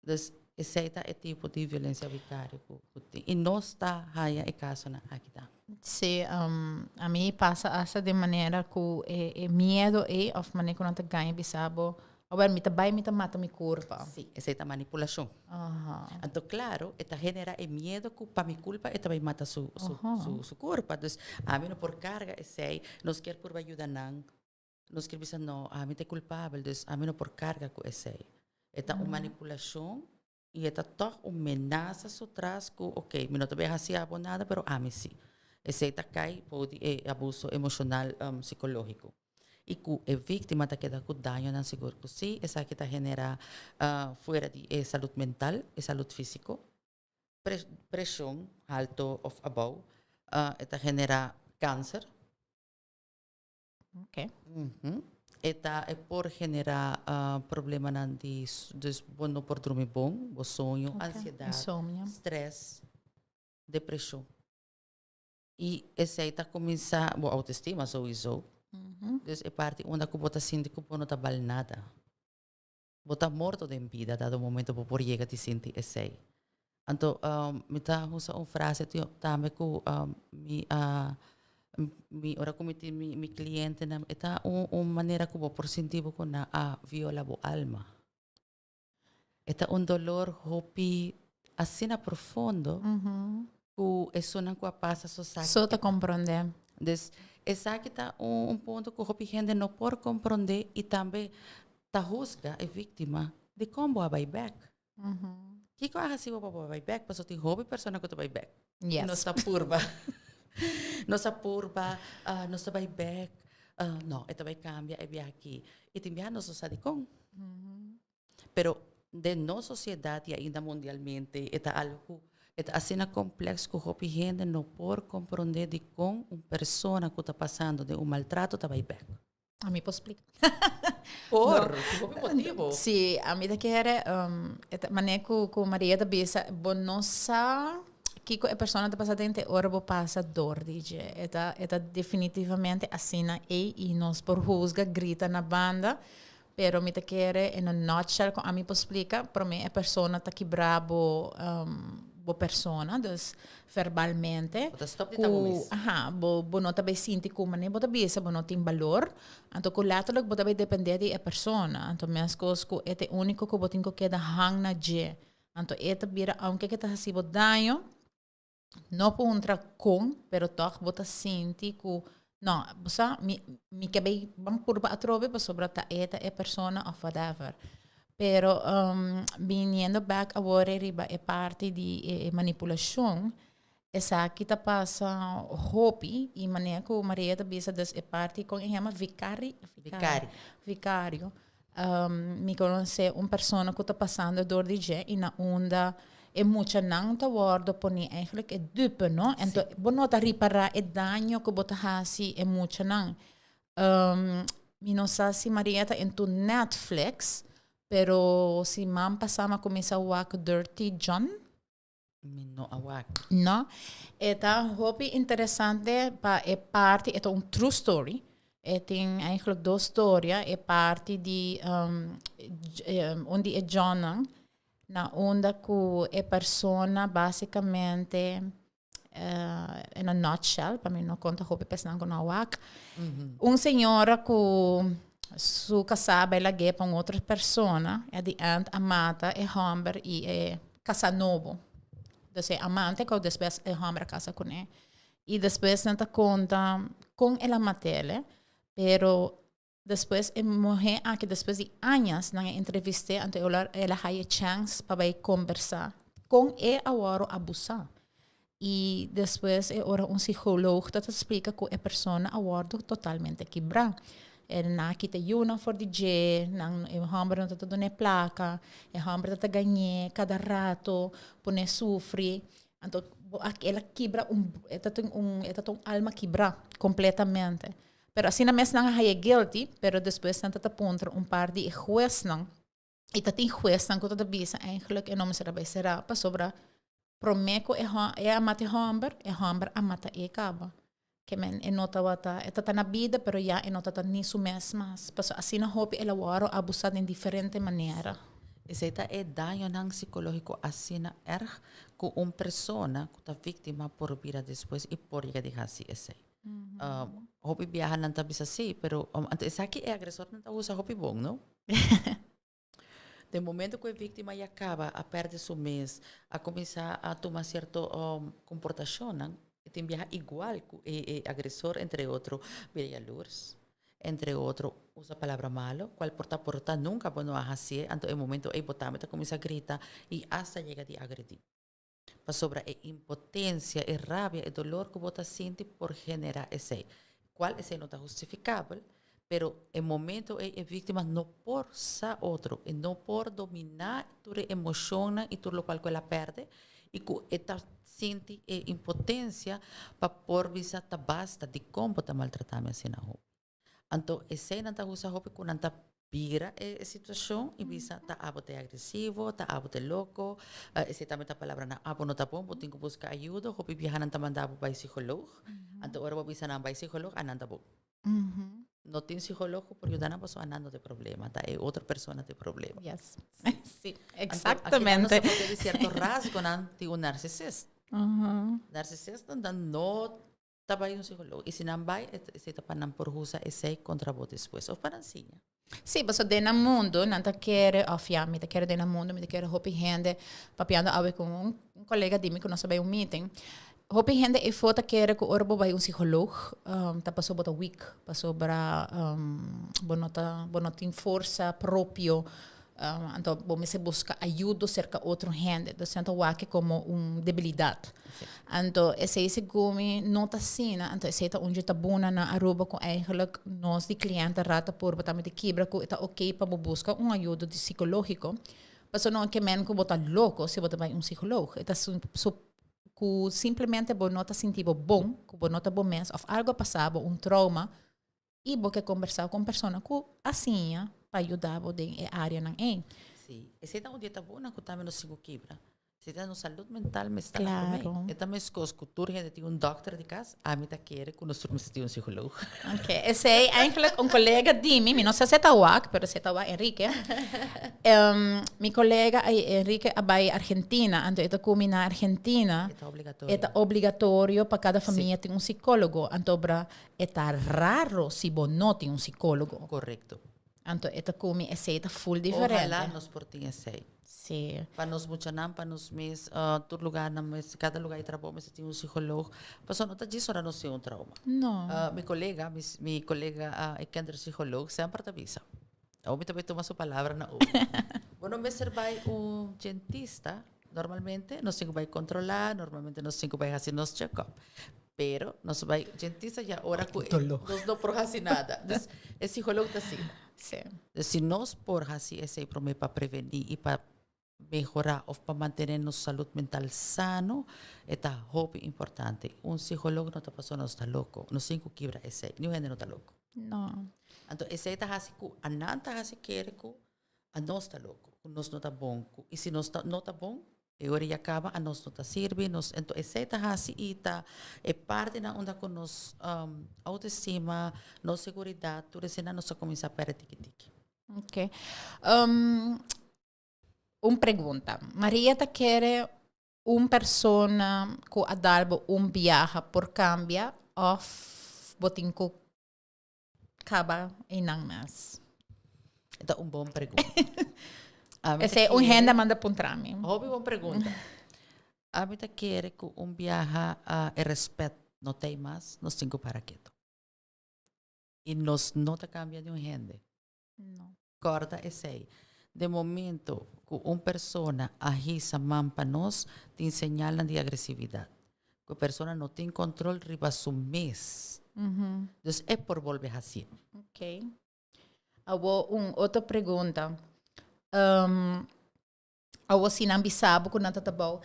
Dus esei ta e tipo di violensia vikario ku tin. I nos ta haya e kasonan aki tambe. Sí, a mi pasa hasta di manera ku e, e miedo ei, of manera ku nan ta gaña bisa bo. Awor mi ta bai mi ta mata mi kurpa. Sí, esei ta manipulashon. Anto klaro, e ta generá e miedo ku pa mi kulpa e ta bai mata su su su su kurpa. Dus ami no por karga esei, nos kier purba yuda nan, nos kier bisa no, ami ta e kulpabel, dus ami no por karga ku esei. E ta un manipulashon i e ta tòg un menasa su tras ku oke, mi no ta bai hasi abo nada pero ami sí. Esei ta kai bou di e abuso emoshonal sikológiko. I ku e víktima ta keda ku dañonan sigur ku sí, esaki ta generá fuera di e salud mental, e salud físiko, preshon halto òf abou, e ta generá kanser. Okay. E ta e por generá problemanan di dus bo no por drumi bon, bo soño, ansiedat, Insomnio. strès, depreshon. I esei ta kuminsá bo autoestima souiso. Dus e parti unda ku bo ta sinti ku bo no ta bal nada. Bo ta morto den bida dado momento bo por yega di sinti esei. Anto mi ta usa un frase tambe ku mi a mi ora ku mi tin mi mi klientenan e ta un un manera ku bo por sinti bo ku nan a viola bo alma. E ta un dolor hopi asina profundo ku esunnan ku a pasa so sa. So ta komprondé. Dus esaki ta un punto ku hopi hende no por komprondé i tambe ta husga e víktima dikon bo a bai bèk. Kiko a hasi bo pa bo a bai bèk? Pasobra tin hopi persona ku ta bai bèk. Yes. Nos ta purba. Nos ta purba, nos ta bai bèk. No, e ta bai kambia e biaha aki. I tin biaha nos no sa dikon. Pero den nos sosiedat i ainda mundialmente e ta algu ku e ta asina kompleks ku hopi hende no por komprondé dikon un persona ku ta pasando den un maltrato ta bai bèk. Ami por splika. Por, hopi motibo. Sí, ami ta kere, e ta manera ku ku Maria ta bisa, bo no sa kiko e persona ta pasa den te ora bo pasa dor di dje. E ta e ta definitivamente asina ei i nos por husga, grita na banda, pero mi ta kere in a nutshell ku ami por splika, prome e persona ta kibra bo bo persona, dus verbalmente. Bo ta stop di ta bo mes. Aha, bo bo no ta bay sinti ku manera bo ta bisa bo no tin balor, anto ku letterlijk bo ta bay depende di e persona, anto meskos ku e ta e uniko ku bo tin ku keda hang na dje, anto e ta bira aunke ke ta hasi bo daño, no puntra kon, pero tòg bo ta sinti ku no, bo sa mi mi ke bay ban purba atrobe pasobra ta e ta e persona òf whatever. Pero biniendo bek awor riba e parti di e manipulashon, esaki ta pasa hopi i manera ku Maria ta bisa dus e parti kon e yama vikari? Vikario. Vikario. Mi konosé un persona ku ta pasando dor di dje i na unda e muchanan ta wòrdu poni eigenlijk e dupe, no? Ento bo no ta ripará e daño ku bo ta hasi e muchanan. Mi no sa si Maria ta into Netflix, pero siman pasá mi a kuminsá wak Dirty John. Mi no a wak. No. E ta hopi interesante pa e parti, e ta un true story. E tin eigenlijk dos storia, e parti di un di e Johnnan, na unda ku e persona basicamente in a nutshell, pa mi no konta hopi pa esnan ku no a wak. Un señora ku su kasá bai lag'é pa un otro persona, at the end a mata e hòmber i e kasá nobo. Dus e amante ku despues e hòmber a kasa kuné. I despues nan ta konta kon el a mat'é, pero Despues e muhé aki despues di añas nan a entrevist'é anto el a haya chèns pa bai kombersá kon e a wòrdu abusá. I despues e ora un psikoloog ta ta splika ku e persona a wòrdu totalmente kibrá. E nan a kita yunan for di dje, nan e hòmber no ta ta dun'é plaka, e hòmber ta ta gañ'é kada rato, pon'é sufri. Anto bo a el a kibra un e ta tin un e ta ta un alma kibrá kompletamente. Pero asina mes nan a haya guilty, pero despues nan ta ta puntra un par di e huesnan, y ta tin huesnan cu ta ta bisa eigenlijk e no mester a bay cera pasobra prome cu e e a mata e homber, e homber a mata e caba. Ke men e no tabata, e ta ta na bida pero ya e no ta ta ni su mes mas, pasobra asina hopi el a wòrdu abusa den diferente manera. Esei ta e dañonan psicológico asina erg cu un persona cu ta víctima por bira despues y por yega di haci esei. Hopi biaha nan ta bisa si, pero anto esaki e agresornan ta usa hopi bon, no? Den momento ku e víktima ya kaba a pèrdè su mes, a kuminsá a tuma sierto komportashonnan, e tin biaha igual ku e e agresor, entre otro bira yalurs, entre otro usa palabra malo, kual por ta por ta nunka bo no a hasié, anto e momento ei bo tambe ta kuminsá grita i asta yega di agredí. Pasobra e impotensia, e rabia, e dolor ku bo ta sinti por generá esei. Kual esei no ta hustifikabel, pero e momento ei e víktima no por sa otro, e no por dominá tur e emoshonnan i tur lokual ku el a pèrdè i ku e ta sinti e impotensia pa por bisa ta basta, dikon bo ta maltratá mi asina hopi? Anto eseinan ta usa hopi ku nan ta bira e situashon i bisa ta abo ta e agresivo, ta abo ta e loko, esei tambe ta palabranan abo no ta bon, bo tin ku buska ayuda, hopi biaha nan ta manda bo bai psikoloog, anto ora bo bisa nan bai psikoloog anan ta bon. No tin psikoloog ku por yuda nan pasobra anan no ta e problema, ta e otro persona ta e problema. Yes. Si, exactamente. Anto aki nan nos ta papia di sierto rasgonan di un narsisist. Narsisistnan ta no ta bai un psicologo y si nan bai esey ta pa nan por usa esey contra bo despues of pa nan siña. Sí, pasobra den nan mundo nan ta kere, of ya, mi ta kere den nan mundo, mi ta kere hopi hende, papiando awe ku un kolega di mi ku nos a bai un meeting, hopi hende efo ta kere ku ora bo bai un psicoloog ta pasobra bo ta weak, pasobra bo no ta, bo no tin forsa propio. Anto bo mester buska ayudo serka otro hende. Dus nan ta wak e komo un debilidat. Anto esei segun mi no ta asina. Anto esei ta un dje tabuna na Aruba ku eigenlijk nos di kliente rata purba tambe di kibra ku e ta oké pa bo buska un ayudo di psikologiko. Pasobra no ke men ku bo ta loko si bo ta bai un psikoloog. E ta ku simplemente bo no ta sinti bo bon, ku bo no ta bo mes òf algu a pasa bo, un trauma. I bo ke kombersá ku un persona ku a siña pa yuda bo den e áreanan ei. Sí, esei ta un di e tabunan ku tambe nos tin ku kibra. Esei ta nos salud mental mester ta na promé. E ta meskos ku tur hende tin un dòkter di kas, ami ta kere ku nos tur mester tin un psikoloog. Ok, esei eigenlijk un kolega di mi, mi no sa si e ta wak, pero si e ta wak Enrique. Mi kolega Enrique a bai Argentina, anto e ta ku mi na Argentina. E ta obligatorio. E ta obligatorio pa kada famia tin un psikologo. Anto bra E ta raro si bo no tin un psicólogo. Correcto. Anto e ta cumi esey ta full diferente. Ojalá nos por tin esey. Sí. Pa nos muchanan, pa nos mes, tur lugar nan mes, cada lugar di trabou mester tin un psicoloog. Pasobra no ta djis ora nos tin un trauma. No. Mi colega, mi colega e kinderpsicoloog semper ta bisa. Awor mi ta bay tuma su palabra na oor. Bo no mester bay un dentista, normalmente nos tin cu bay controla, normalmente nos tin cu bay haci nos check up. Pero nos bay dentista ya ora cu nos no por haci nada. Dus e psicoloog ta asina. Sí. Dus si nos por haci esey prome pa preveni y pa mehora of pa mantene nos salud mental sano, e ta hopi importante. Un psicoloog no ta pasobra nos ta loco. Nos tin cu kibra esey. Niun hende no ta loco. No. Anto esey ta haci cu anan ta haci kere cu anos ta loco, cu nos no ta bon, cu y si nos ta no ta bon, e ora ya caba anos no ta sirbi, nos, anto esey ta haci y ta e partinan unda cu nos autoestima, nos seguridad, tur eseynan nos ta cuminsa perde tiki tiki. Ok. Un pregunta. Maria ta kere un persona ku a dal bo un biaha por kambia òf bo tin ku kaba einan mes? E ta un bon pregunta. Esei un hende a manda puntra mi. Hopi bon pregunta. Ami ta kere ku un biaha e rèspèt no ta ei mas, nos tin ku para ketu. I nos no ta kambia niun hende. No. Corda esey. Den momento cu un persona a hisa man pa nos, tin señalnan di agresividad. Cu e persona no tin control riba su mes. Dus e por bolbe hacié. Ok. Awo un otro pregunta. Awo si nan bisa bo ku nan ta ta bou.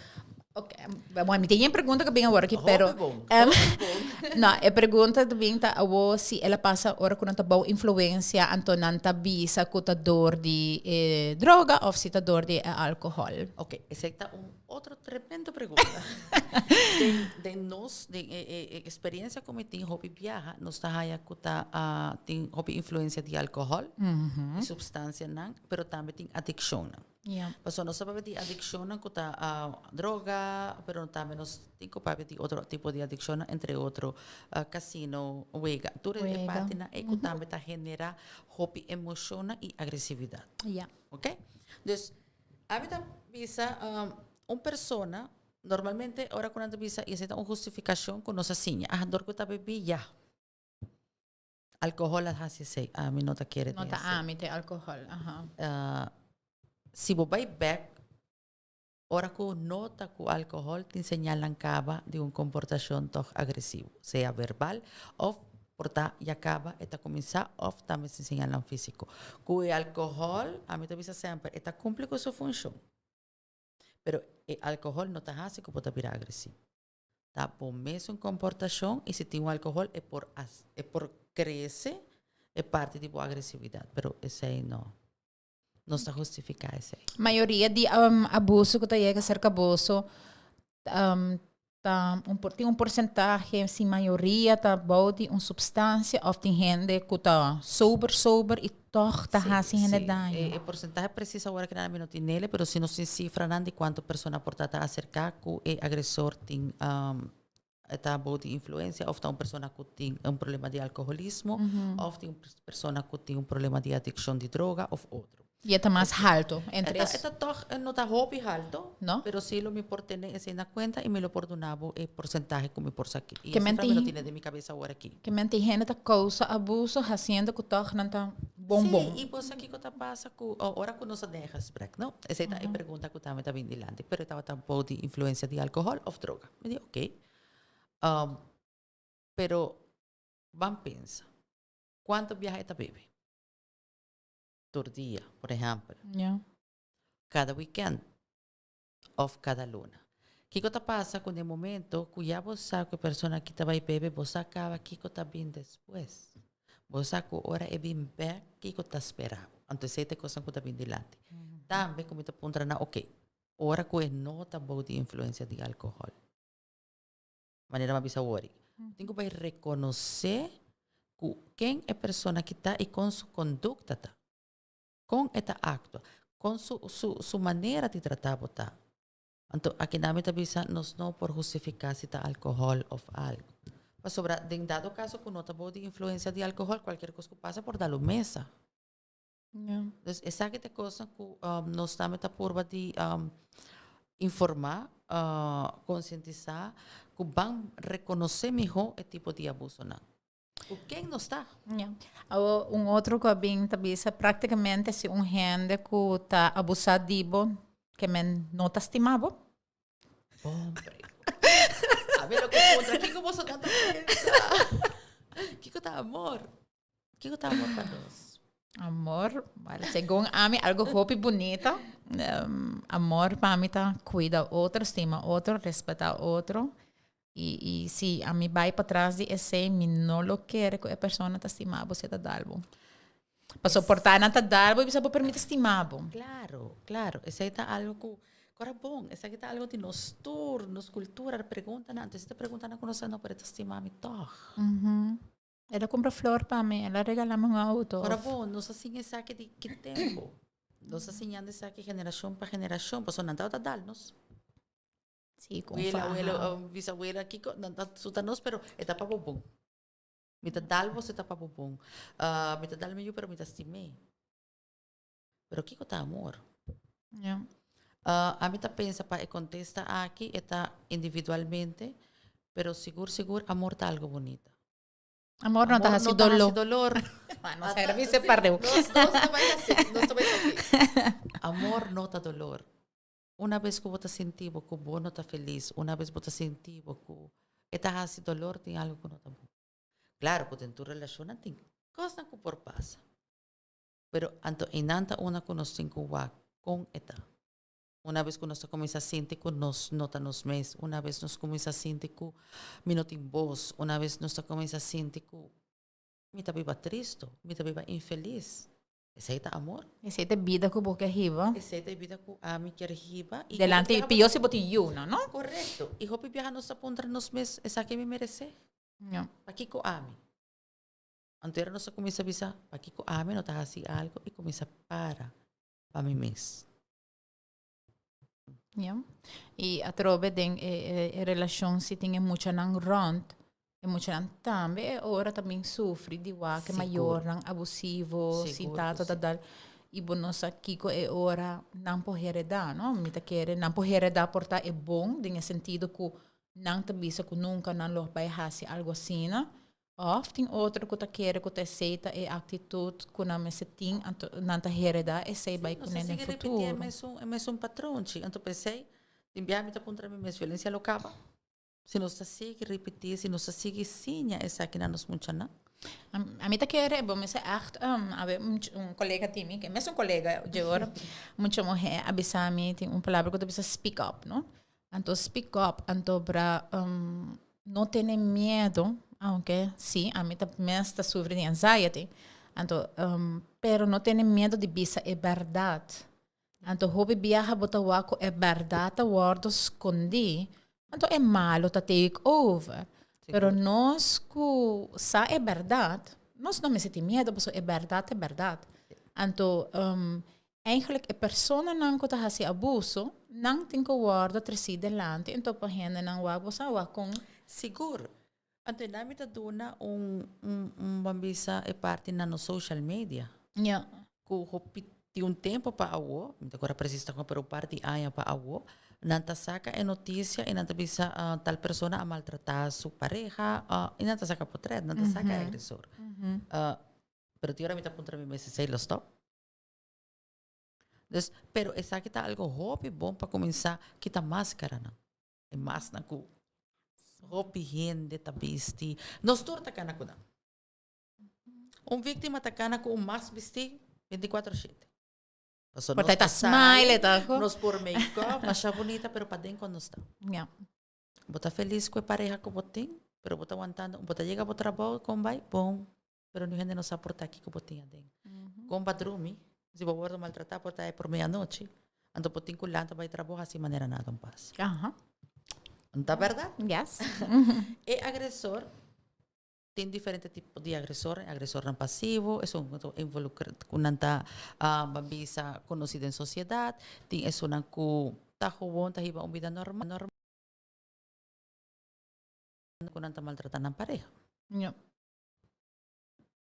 Ok, bueno, mi tin e pregunta ku bin awor aki, pero Hopi bon, hopi bon. No, e pregunta ta bin ta awo si el a pasa ora ku nan ta bou influensia, anto nan ta bisa ku ta dor di e droga òf si ta dor di e alkohòl. Ok, esei ta un. Otro tremendo pregunta. Den, den nos, den e, e, e experiencia cu mi tin hopi biaha, nos ta haya cu ta ah, tin hopi influencia di alcohol, y substancianan, pero tambe tin adiccionnan. Pasobra nos ta papia di adiccionnan cu ta ah, droga, pero tambe nos tin cu papia di otro tipo di adiccionnan, entre otro ah, casino, wega. Tur e Wega. partinan ey cu tambe ta genera hopi emocionnan y agresividad. Ok? Dus, Ami ta bisa un persona, normalmente ora ku nan ta bisa esei ta un hustifikashon ku nos a siña, ah dor ku ta bebí ya. Alkohòl a hasi esei, ami no ta kere No den ta esei. ami te alkohòl, aha. Si bo bai bèk, ora ku nota ku alkohòl tin señalnan kaba di un komportashon tòg agresivo, sea verbal òf Por ta ya caba e ta cuminsa of tambe sin señalnan fisico. Cu e alcohol, ami ta bisa semper, e ta cumpli cu su funcion. Pero e alcohol no ta haci cu bo ta bira agresivo. Ta bo mesun comportacion y si tin un alcohol e por e por crece e parti di bo agresividad, pero esey no no ta hustifica esey. Mayoria di abuso cu ta yega cerca boso ta un por tin un porcentahe si mayoria ta bou di un substancia of tin hende cu ta sober sober y toch ta haci hende daño. E e porcentahe precies awor aki nan mi no tin nele pero si nos tin cifranan di cuanto persona por ta ta acerca cu e agresor tin ta bou di influencia of ta un persona cu tin un problema di alcoholismo of tin un persona cu tin un problema di adiccion di droga of otro. Y e ta mas halto entre E ta, e ta toch, e no ta hopi halto, No? pero sí lo mi por tene esei na cuenta y mi lo por duna bo e porcentahe cu mi por sa aki. Y Ke e men cifra mi lo tin- tene den mi cabeza awor aki. Ke men tin hende ta causa abuso haciendo cu toch nan ta bon Sí, bon. y bo sa kico ta pasa cu ora cu nos ta den e gesprek, no? Esei ta e pregunta cu tambe ta bin dilanti, pero e tabata bou di influencia di alcohol of droga. Mi di ok. Pero ban pensa, cuanto biaha e ta bebe? Tur dia, por ehempel. Cada weekend of cada luna. Kiko ta pasa ku den momento ku ya bo sa ku e persona aki ta bai bebe, bo sa kaba kiko ta bin despues. Bo sa ku ora e bin bek, kiko ta spera bo. Anto esei ta e kosnan ku ta bin dilanti. Tambe ku mi ta puntra nan, ok, ora ku e no ta bou di influensia di alkohòl, manera mi a bisa wori, tin ku bai rekonosé ku ken e persona aki ta i kon su kondukta ta. Kon e ta aktua, kon su su su manera di trata bo ta. Anto akinan mi ta bisa nos no por hustifiká si ta alkohòl òf algu. Pasobra den dado kaso ku no ta bou di influensia di alkohòl kualkier kos ku pasa por da lo mesa. Dus esaki ta e kosnan ku nos tambe ta purba di informá, konsientisá ku ban rekonosé mihó e tipo di abusonan. Ku ken nos ta? Ya. Awo un otro ku a bin ta bisa praktikamente si un hende ku ta abusá di bo ke men no ta stima bo. Bon pregunta. A ber loke puntra kiko boso ta ta pensa? Kiko ta amor? Kiko ta amor pa nos? Amor, well, segun ami algo hopi bunita. Amor pa mi ta kuida otro, stima otro, respetá otro. I i si ami bai patras di esei mi no lo kere ku e persona ta stima bo si e ta dal bo. Pasobra por ta nan ta dal bo i bisa bo pero mi ta stima bo. Claro, claro. Esei ta algo ku ku ora bon. Esaki ta algo di nos tur, nos kultura. Preguntanan, anto si ta preguntanan ku nos sa no pero e ta stima mi tòg. El a kumpra flor pa mi, el a regala mi un auto. Ora bon, nos a siña esaki di ki tempu? Nos a siñando esaki generashon pa generashon pasobra nan tabata dal nos. Sí, con Wela, faha. wela, bisawela, kiko, nan ta suta nos, pero e ta pa bo bon. Mi ta dal bo, e ta pa bo bon. Mi ta dal mi yu, pero mi ta stim'é. Pero kiko ta amor? Ja. Ami ta pensa pa e kontesta aki, e ta individualmente, pero sigur, sigur, amor ta algo bonita. Amor no ta hasi doló. dolor. Nos herbi se pareu. Nos, nos ta bai hasi, nos ta bai hasi. Amor no ta dolor. Una bes ku bo ta sinti bo ku bo no ta felis, una bes bo ta sinti bo ku e ta hasi dolor, tin algu ku no ta bon. Klaro ku den tur relashonnan tin kosnan ku por pasa, pero anto einan ta una ku nos tin ku wak kon e ta. Una bes ku nos ta kuminsá sinti ku nos no ta nos mes, una bes nos kuminsá sinti ku mi no tin bos, una bes nos ta kuminsá sinti ku mi ta biba tristu, mi ta biba infelis. Esei ta amor? Esei ta e bida ku bo ke hiba. Esei ta e bida ku ami kier hiba. I Delante hopi biaha pio si bo tin yunan, no? Korekto. I hopi biaha nos ta puntra nos mes, esaki mi meresé? Ja. Pakiko ami? Anto era nos a kuminsá bisa, pakiko ami no ta hasi algu i kuminsá para pa mi mes. Ja. I atrobe den e, e, e relashon si tin e muchanan rond, e muchanan tambe e ora ta bin sufri di wak e Sigur. mayornan abusivo, sin Sigur tata ku ta si. dal. I bo no sa kiko e ora nan por heredá, no? Mi ta kere nan por heredá por ta e bon den e sentido ku nan ta bisa ku nunka nan lo bai hasi algo asina, Of tin otro ku ta kere ku ta esei ta e aktitut ku nan mester tin, anto nan ta heredá esei bai Sí, nos kuné ta den sigui repetí e futuro. mesun, e mesun patronchi. Anto p'esei, tin biaha mi ta puntra mi mes, violencia lo kaba? Si nos ta sigui ripití, si nos ta sigui siña esaki na nos muchanan. Ami ta kere, bo mester ègt, awe un un kolega tin mi, ke mesun kolega dje ora, mucha muhé a bisa mi, tin un palabra ku ta bisa speak up, no? Anto speak up, anto bra no tene miedo, aunke si ami ta mes ta sufri di anxiety, anto pero no tene miedo di bisa e bèrdat. Anto hopi biaha bo ta wak ku e bèrdat ta wòrdu skondí, anto e malu ta take over. Pero nos ku sa e bèrdat, nos no mester tin miedo pasobra e bèrdat ta e bèrdat. Anto Eigenlijk e personanan ku ta hasi abuso, nan tin ku wòrdu tresí delanti en topa hendenan wak bo sa wak kon. Sigur. Anto e mi ta duna un un un ban bisa e parti na nos social media. Ja. Ku hopi tin un tempo pa awo, mi ta kora presis ta pero un par di aña pa awo, nan ta saka e notisia i nan ta bisa tal persona a maltratá su pareha i nan ta saka potrèt, nan ta saka e agresor. Pero tin ora mi ta puntra mi mes esei lo stòp? Dus, pero esaki ta algo hopi bon pa kuminsá kita maskaranan. E masnan ku hopi hende ta bisti. Nos tur ta kana ku nan. Un víktima ta kana ku un mas bistí 24 shete. Pasobra Por nos ta ta smile sali, ta ko. nos por make-up, masha bunita, pero paden kon nos ta. Ja. Bo ta felis ku e pareha ku bo tin, pero bo ta wantando, bo ta yega bo trabou kon bai, bon. Pero niun hende no sa por ta kiko bo tin aden. Kon pa drumi, si bo wordo maltratá por ta e promé anochi, anto bo tin ku lanta bai trabou hasi manera nada un pas. No ta bèrdat? Yes. E agresor, tin diferente tipo di agresor, e agresornan pasivo, esun ku ta involukrá, ku nan ta ban bisa konosí den sosiedat, tin esunnan ku ta gewoon ta hiba un bida normal, ku nan ta maltratá nan pareha.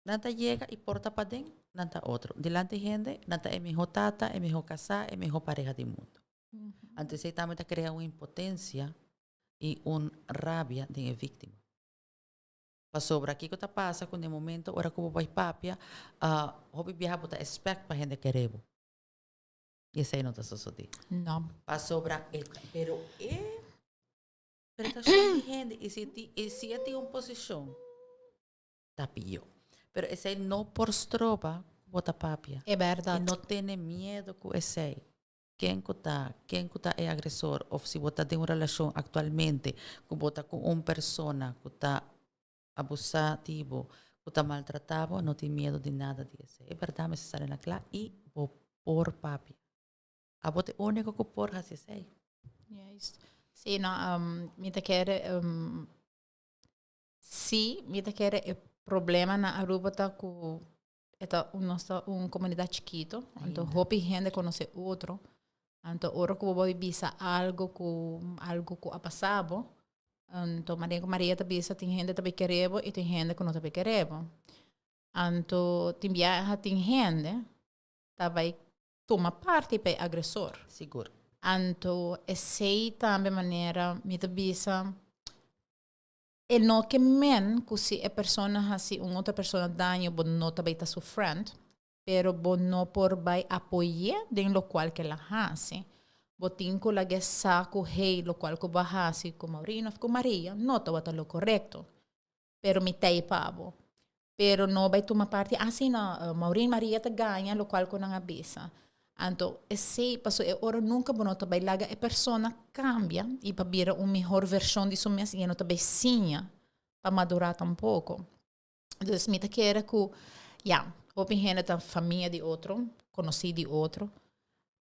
Nan ta yega i porta paden, nan ta otro. Dilanti hende, nan ta e mihó tata, e mihó kasá, e mihó pareha di mundu. Anto esei tambe ta krea un impotensia i un rabia den e víktima. Pasobra kiko ta pasa ku den momento ora ku bo bai papia, hopi biaha bo ta expect pa hende kere bo. I esei no ta sosodé. No. Pasobra e, pero e prestashon di hende i si ti, i si e tin un posishon ta pió. Pero esei no por stroba ku bo ta papia. E bèrdat. I no tene miedu ku esei. Ken ku ta, ken ku ta e agresor òf si bo ta den un relashon aktualmente ku bo ta ku un persona ku ta abusá di bo, ku ta maltratá bo, no tin miedu di nada di esei. E bèrdat mester sali na kla i bo por papia. Abo ta e úniko ku por hasi esei. Juist. Sí, no, mi ta kere Sí, mi ta kere e problema na Aruba ta ku e ta nos ta un komunidat chikito, anto hopi hende konosé otro. Anto ora ku bo bai bisa algo ku algo ku a pasa bo, anto manera ku Maria ta bisa tin hende ta bai kere bo i tin hende ku no ta bai kere bo. Anto tin biaha tin hende ta bai tuma parti pa e agresor. Sigur. Anto esei tambe manera mi ta bisa E no ke men ku si e persona hasi un otro persona daño bo no ta bai ta su friend, pero bo no por bai apoy'é den lokual ke el a hasi. Bo tin ku lag'é sa ku hey lokual ku bo a hasi ku Maureen òf ku Maria no tabata lo korekto, pero mi ta ei pa bo. Pero no bai tuma parti asina Maureen Maria ta gaña lokual ku nan a bisa. Anto esei paso e ora nunka bo no ta bai laga e persona kambia i pa bira un mihor vershon di su mes i e no ta bai siña pa madurá tampoko. Dus mi ta kere ku ya. Hopi hende ta famia di otro, konosí di otro.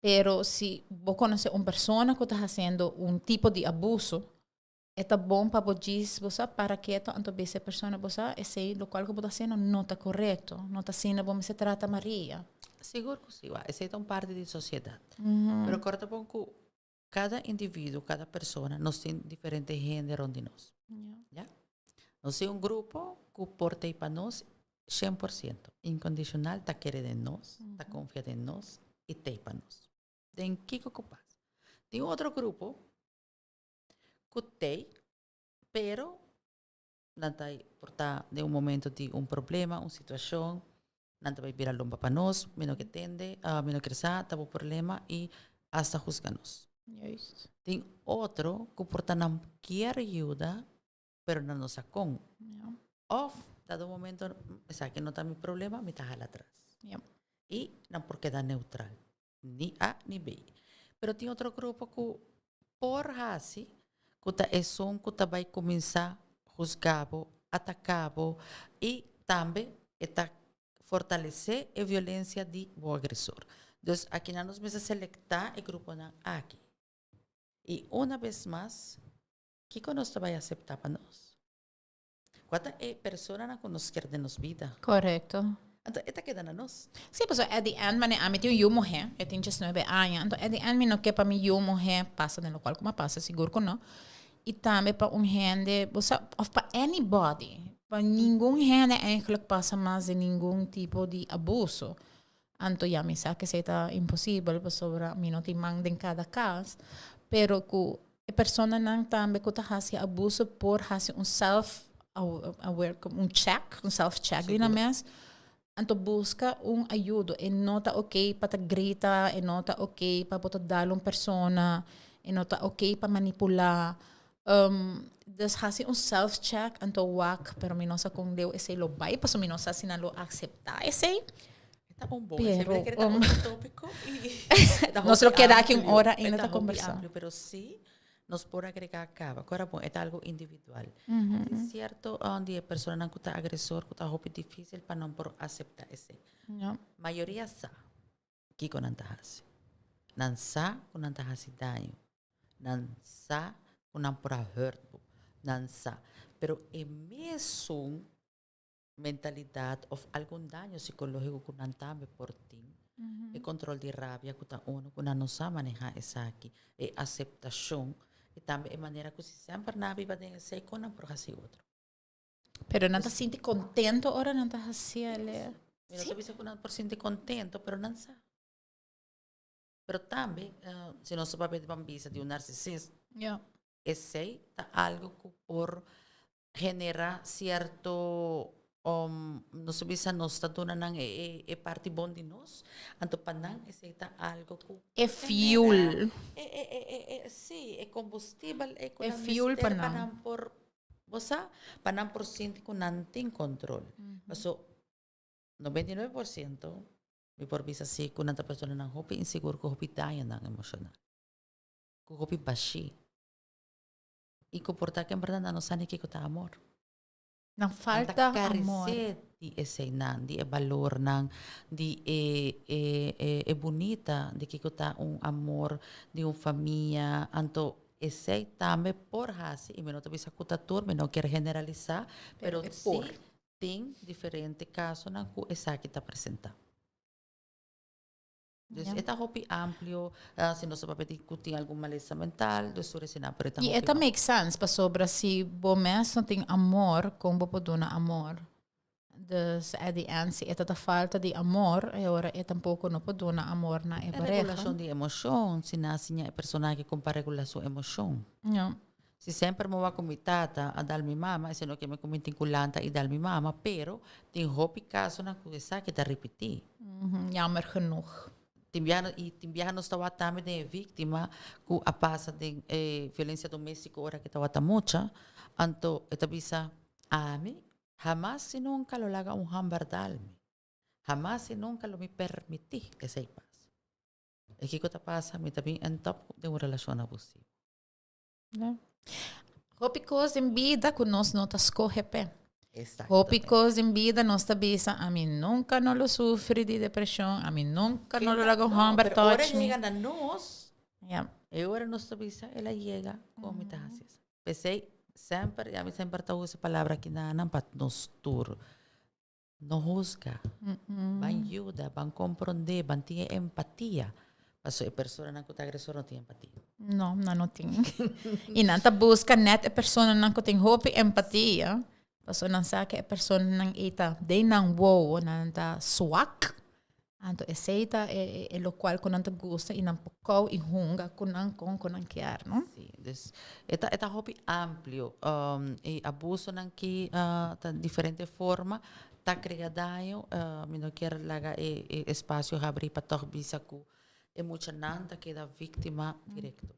Pero si bo konosé un persona ku ta hasiendo un tipo di abuso, e ta bon pa bo djis bo sa para keto anto bisa e persona bo sa esei lokual ku bo ta hasiendo no ta korekto, no ta asina bo mester trata Maria. Sigur ku si, wak. Esei ta un parti di sosiedat. Pero kòrda bon ku kada individuo, kada persona, nos tin diferente hende rond di nos. Ya. Nos tin un grupo ku por ta ei pa nos 100%, inkondishonal, ta kere den nos, ta konfia den nos i ta ei pa nos. Den kiko ku pasa. Tin otro grupo ku t'ei, pero nan ta por ta den un momento di un problema, un situacion, nan ta bay bira lomba pa nos, mi no ke tende, mi no kier sa, ta bo problema y hasta huzga nos. Juist. Tin otro cu por ta nan kier yuda, pero nan no sa con. Ja. Of dado momento, esaki no ta mi problema, mi ta hala atras. Ja. Y nan por keda neutral. Ni A ni B. Pero tin otro grupo ku por hasi ku ta esun ku ta bai kuminsá husgá bo, ataká bo i tambe e ta fortalesé e violensia di bo agresor. Dus akinan nos mester selektá e gruponan aki. I una bes mas, kiko nos ta bai aseptá pa nos? Kua ta e personanan ku nos kier den nos bida? Korekto. Anto e ta keda na nos. Sí, pasobra at the end manera ami tin un yu muhé, e tin diesnuebe aña, anto at the end mi no ke pa mi yu muhé pasa den lokual ku mi a pasa, sigur ku no. I tambe pa un hende, bo sa, òf pa anybody, pa ningun hende eigenlijk pasa mas den ningun tipo di abuso. Anto ya mi sa ku esei ta imposibel pasobra mi no tin man den kada kas, pero ku e personanan tambe ku ta hasi abuso por hasi un self aware, un check, un self check di nan mes, anto buska un ayudo. E no ta oké pa ta grita, e no ta oké pa bo ta dal un persona, e no ta oké pa manipulá. Dus hasi un self check anto wak, pero mi no sa kon leu esei lo bai, pasobra mi no sa si nan lo acepta esei. Ta un bon, Pero, esei ta otro tópiko i ta Nos lo hopi keda aki un amplio, ora e ainda ta ta hopi kombersá. amplio, pero sí nos por agregá kaba. Ku ora bon, e ta algu individual. Tin sierto di e personanan ku ta agresor ku ta hopi difísil pa nan por aseptá esei. Ja. Mayoria sa kiko nan ta hasi. Nan sa ku nan ta hasi daño. Nan sa ku nan por a hurt bo. Nan sa. Pero e mesun mentalidat of algun daño sikológiko ku nan tambe por tin, e kontrol di rabia ku ta unu ku nan no sa manehá esaki, e aseptashon i tambe e manera ku si semper nan a biba den esei kon nan por hasi otro. Pero nan ta sinti kontento ora nan ta hasi el. Mi no ta bisa ku nan por sinti kontento, pero nan sa. Pero tambe, si nos ta papia di bambisa di un narsisista, Ja. esei ta algo ku por genera sierto, nos ta bisa nos ta duna nan e, e, e parti bon di nos, anto pa nan esei ta algo ku E fuel. E, e, e, e, e, sí, e kombustibel e ku E nan fuel pa mester pa nan. nan por, bo sa, pa nan por sinti ku nan tin kontrol. Paso 99% mi por bisa si ku nan ta personanan hopi insigur ku hopi dañonan emoshonal, ku hopi bashí i ku por ta ku en bèrdat nan no sa ni kiko ta amor. Nan Nan ta falta amor. karesé di eseinan, di e balornan, di e e e e bunita di kiko ta un amor di un famia. Anto esei tambe por hasi, i mi no ta bisa ku ta tur, mi no kier generalisá, Pero pero e si por. Tin diferente kasonan ku esaki ta presentá. Dus Ja. e ta hopi amplio, si nos ta papia di ku tin algun malesa mental, dus tur esei nan, pero e ta I hopi e ta amplio. make sense pasobra si bo mes no tin amor, kon bo por duna amor? Dus at the end si e ta ta falta di amor, e ora e tampoko no por duna amor na e E pareha. regulashon di emoshon, si nan a siña e persona aki kon pa regulá su emoshon. Ja. Si semper mi wak ku mi tata a dal mi mama, esei no ke mi ku mi tin ku lanta i dal mi mama, pero tin hopi kasonan ku esaki ta ripití. Jammer genoeg. Tin biaha i tin biaha nos ta wak tambe den e víktima ku a pasa den e violensia doméstiko ora ke tabata mucha, anto e ta bisa, ami hamas i nunka lo laga un hòmber dal mi, hamas i nunka lo mi permití esei pasa. I kiko ta pasa? Mi ta bin end up den un relashon abusivo. Hopi kos den bida ku nos no ta skohe p'e. Hopi cos den bida nos ta bisa, ami nunca no lo sufri di depresion, ami nunca no lo laga un homber touch mi. Ora yega na nos, e ora nos ta bisa, el a yega, con mi ta haci esaki? P'esey, semper, ami semper ta usa e palabra aki na nan pa nos tur, no husga, ban yuda, ban comprende, ban tin e empatia, pasobra e personanan cu ta agresor no tin empatia. No, nan no tin. Y nan ta busca net e personanan cu tin hopi empatia, pasobra nan sa cu e personanan ey ta den nan wowo, nan ta swak, anto esey ta e locual cu nan ta gusta y nan por kou y hunga cu nan con cu nan kier, no? Si, dus e ta e ta hopi amplio. E abusonan ki ta diferente forma ta crea daño. Mi no kier laga e e espacio habri pa tog bisa cu e muchanan ta keda victima directo.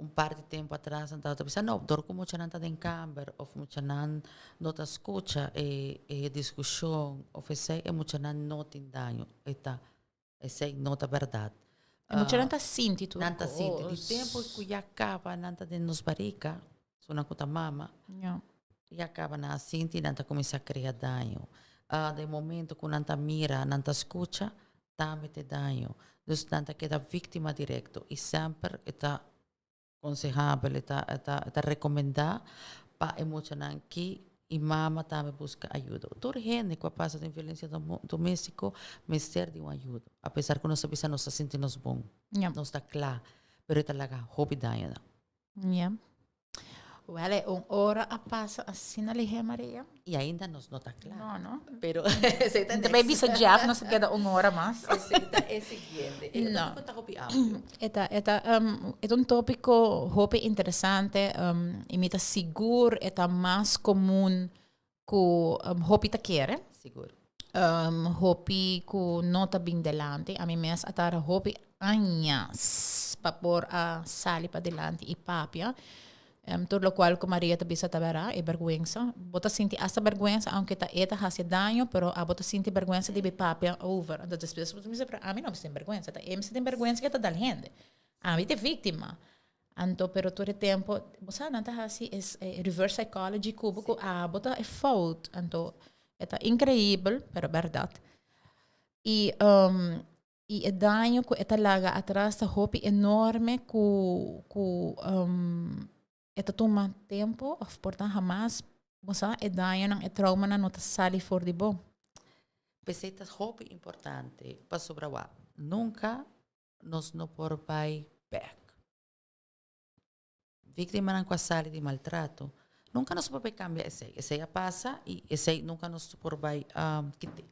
Un par di tempo atras nan tabata bisa no, dor ku muchanan ta den kamber of muchanan no ta skucha e e diskushon of esei e muchanan no tin daño. E ta esei no ta bèrdat. E muchanan ta sinti tur Nan ta sinti. Di tempo ku ya kaba nan ta den nos barika, so nan ku ta mama, ya kaba nan a sinti nan ta kuminsá krea daño. Den momento ku nan ta mira, nan ta skucha, tambe ta e daño. Dus nan ta keda víktima direkto i semper e ta konsehabel, e ta e ta e ta rekomendá pa e muchanan ki i mama tambe buska ayuda. Tur hende ku a pasa den violensia doméstiko mester di un ayuda. Apesar ku nos ta bisa nos ta sinti nos bon, nos ta kla, pero e ta laga hopi daño nan. Ja. Wel, e un ora a pasa asina lihé, Maria. I ainda nos no ta kla. No, no. Pero esei ta next. Bai bisa Jeff nos ta keda un ora mas. Esei ta e siguiente. E No. tópiko ta hopi amplio. E ta, e ta, e ta un tópiko hopi interesante, i mi ta sigur e ta mas komun ku hopi ta kere. Sigur. Hopi ku no ta bin delanti. Ami mes a tarda hopi añas pa por a sali padilanti i papia. Tur lokual ku Maria ta bisa ta bèrdat, e bèrgwensa. Bo ta sinti asta bèrgwensa aunke ta e ta hasi daño, pero abo ta sinti bèrgwensa di bin papia over. Anto despues bo ta bisa, pero ami no mester tin bèrgwensa, ta e mester tin bèrgwensa ke ta dal hende. Ami ta e víktima. Anto pero tur e tempo, bo sa nan ta hasi es reverse psychology ku bo ku abo ta e fout. Anto e ta increibel, pero bèrdat. I i e daño ku e ta laga atras ta hopi enorme ku ku e ta tuma tempo òf por ta hamas bo sa e dañonan, e traumanan no ta sali for di bo. P'esei ta hopi importante pasobra wak nunka nos no por bai bek. Víktimanan ku a sali di maltrato, nunka nos por bai kambia esei. Esei a pasa i esei nunka nos por bai kit'é.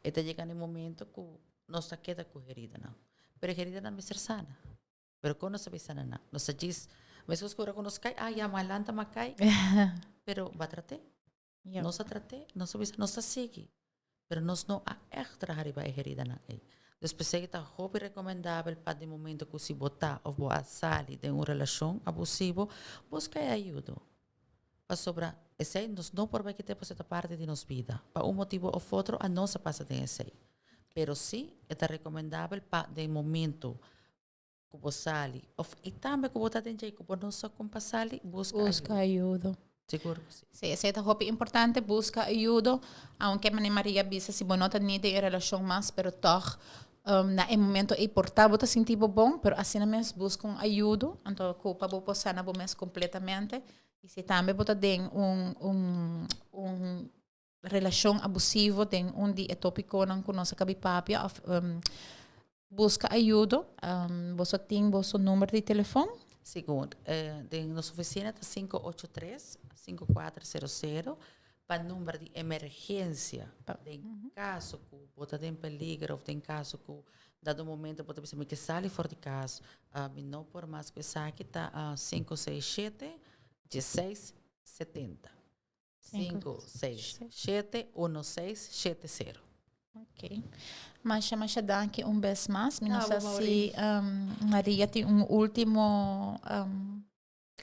E ta yega na e momento ku nos ta keda ku heridanan, pero e heridanan mester sana. Pero kon nos ta bai sana nan? Nos ta djis, meskos ku ora ku nos kai, ah ya ma lanta ma kai, pero bo a trat'é. Nos a trat'é, nos a bisa, nos ta sigui, pero nos no a ègt traha riba e heridanan ei. Dus p'esei ta hopi rekomendabel pa di momento ku si bo ta òf bo a sali den un relashon abusivo, buska e ayudo. Pasobra esei nos no por bai kit'é pasobra ta parti di nos bida. Pa un motibu òf otro a nos a pasa den esei. Pero sí e ta rekomendabel pa den momento ku bo sali of i tambe ku bo ta den dje ku bo no sa kon pa sali, buska ayudo. Buska ayudo. Sigur ku si. Sí, esei ta hopi importante, buska ayudo. Aunke manera Maria bisa si bo no ta ni den e relashon mas, pero tòg na e momento ei por ta bo ta sinti bo bon, pero asina mes buska un ayudo, anto ku pa bo por sana bo mes kompletamente. I si tambe bo ta den un un un relashon abusivo den un di e topikonan ku nos a kabi papia òf buska ayudo. Boso tin boso number di telefon? Sigur. Den nos ofisina ta 583 5400 pa number di emergensia. Den kaso ku bo ta den peligro òf den kaso ku dado momento bo ta bisa mi ke sali for di kas, mi no por mas ku esaki ta 567 16 70. 5, 6, 7, 1, 6, 7, 0. Ok. Masha, masha danki un bes mas. Mi no sa si um, Maria tin un último um,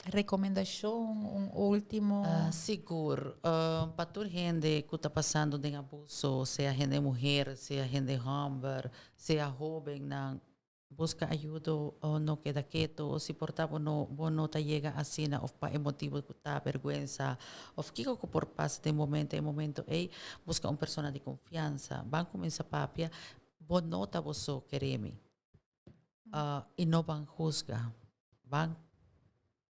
recomendacion, un último... Sigur. Pa tur hende ku ta pasando den abuso, sea hende muher, sea hende homber, sea hobennan. Busca ayudo o no keda keto si por ta bo no bo no ta yega asina of pa e motibo cu ta berguensa of kico cu por pasa den momento e momento ey busca un persona di confiansa ban cuminsa papia bo no ta bo so keremi y no ban huzga ban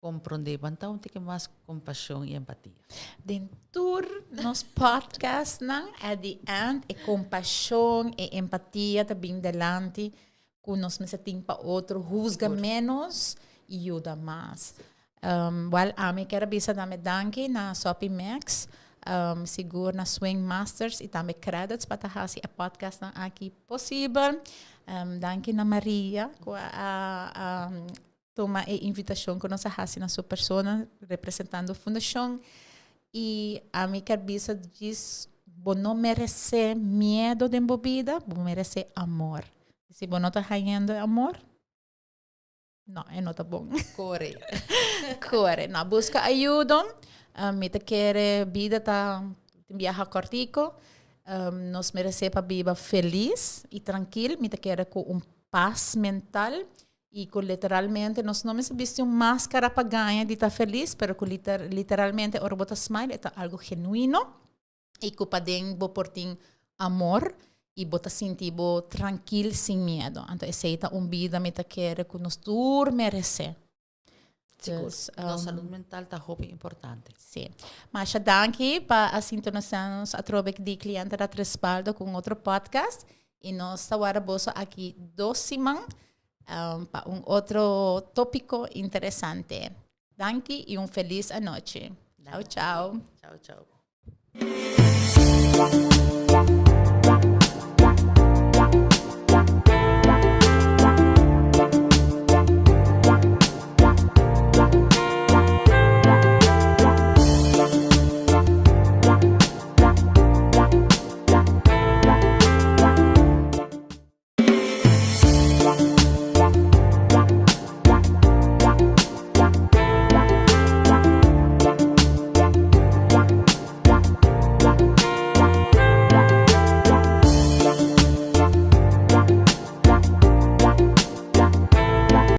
Komprondé, ban ta un tiki mas kompashon i empatia. Den tur nos podcastnan, at the end, e kompashon, e empatia ta bin delanti ku nos mester tin pa otro, huzga ménos i yuda mas. Wèl, ami kier a bisa tambe danki na Soppy Max, sigur na Swing Masters i tambe Credits pa ta hasi e podcastnan aki posibel. Danki na Maria ku a tuma e invitacion cu nos a haci na su persona representando fundacion y ami kier bisa djis bo no merece miedo den bo bida, bo merece amor. Y si bo no ta hayendo e amor, no, e no ta bon. Core. Core. No, busca ayudo. Mi ta kere bida ta tin biaha cortico. Nos merece pa biba feliz y trankil. Mi ta kere cu un paz mental I ku literalmente nos no mester bisti un maskara pa gaña di ta felis, pero ku literalmente ora bo ta smile e ta algu genuino i ku paden bo por tin amor i bo ta sinti bo trankil sin miedo. Anto esei ta un bida mi ta kere ku nos tur meresé. Sigur. Nos salud mental ta hopi importante. Sí. Masha danki pa a sintonisá nos atrobe di Cliente Dat Respaldo ku un otro podcast. I nos ta warda boso aki dos siman pa un otro tópiko interesante. Danki i un felis anochi. Chao, chao. Chao, chao.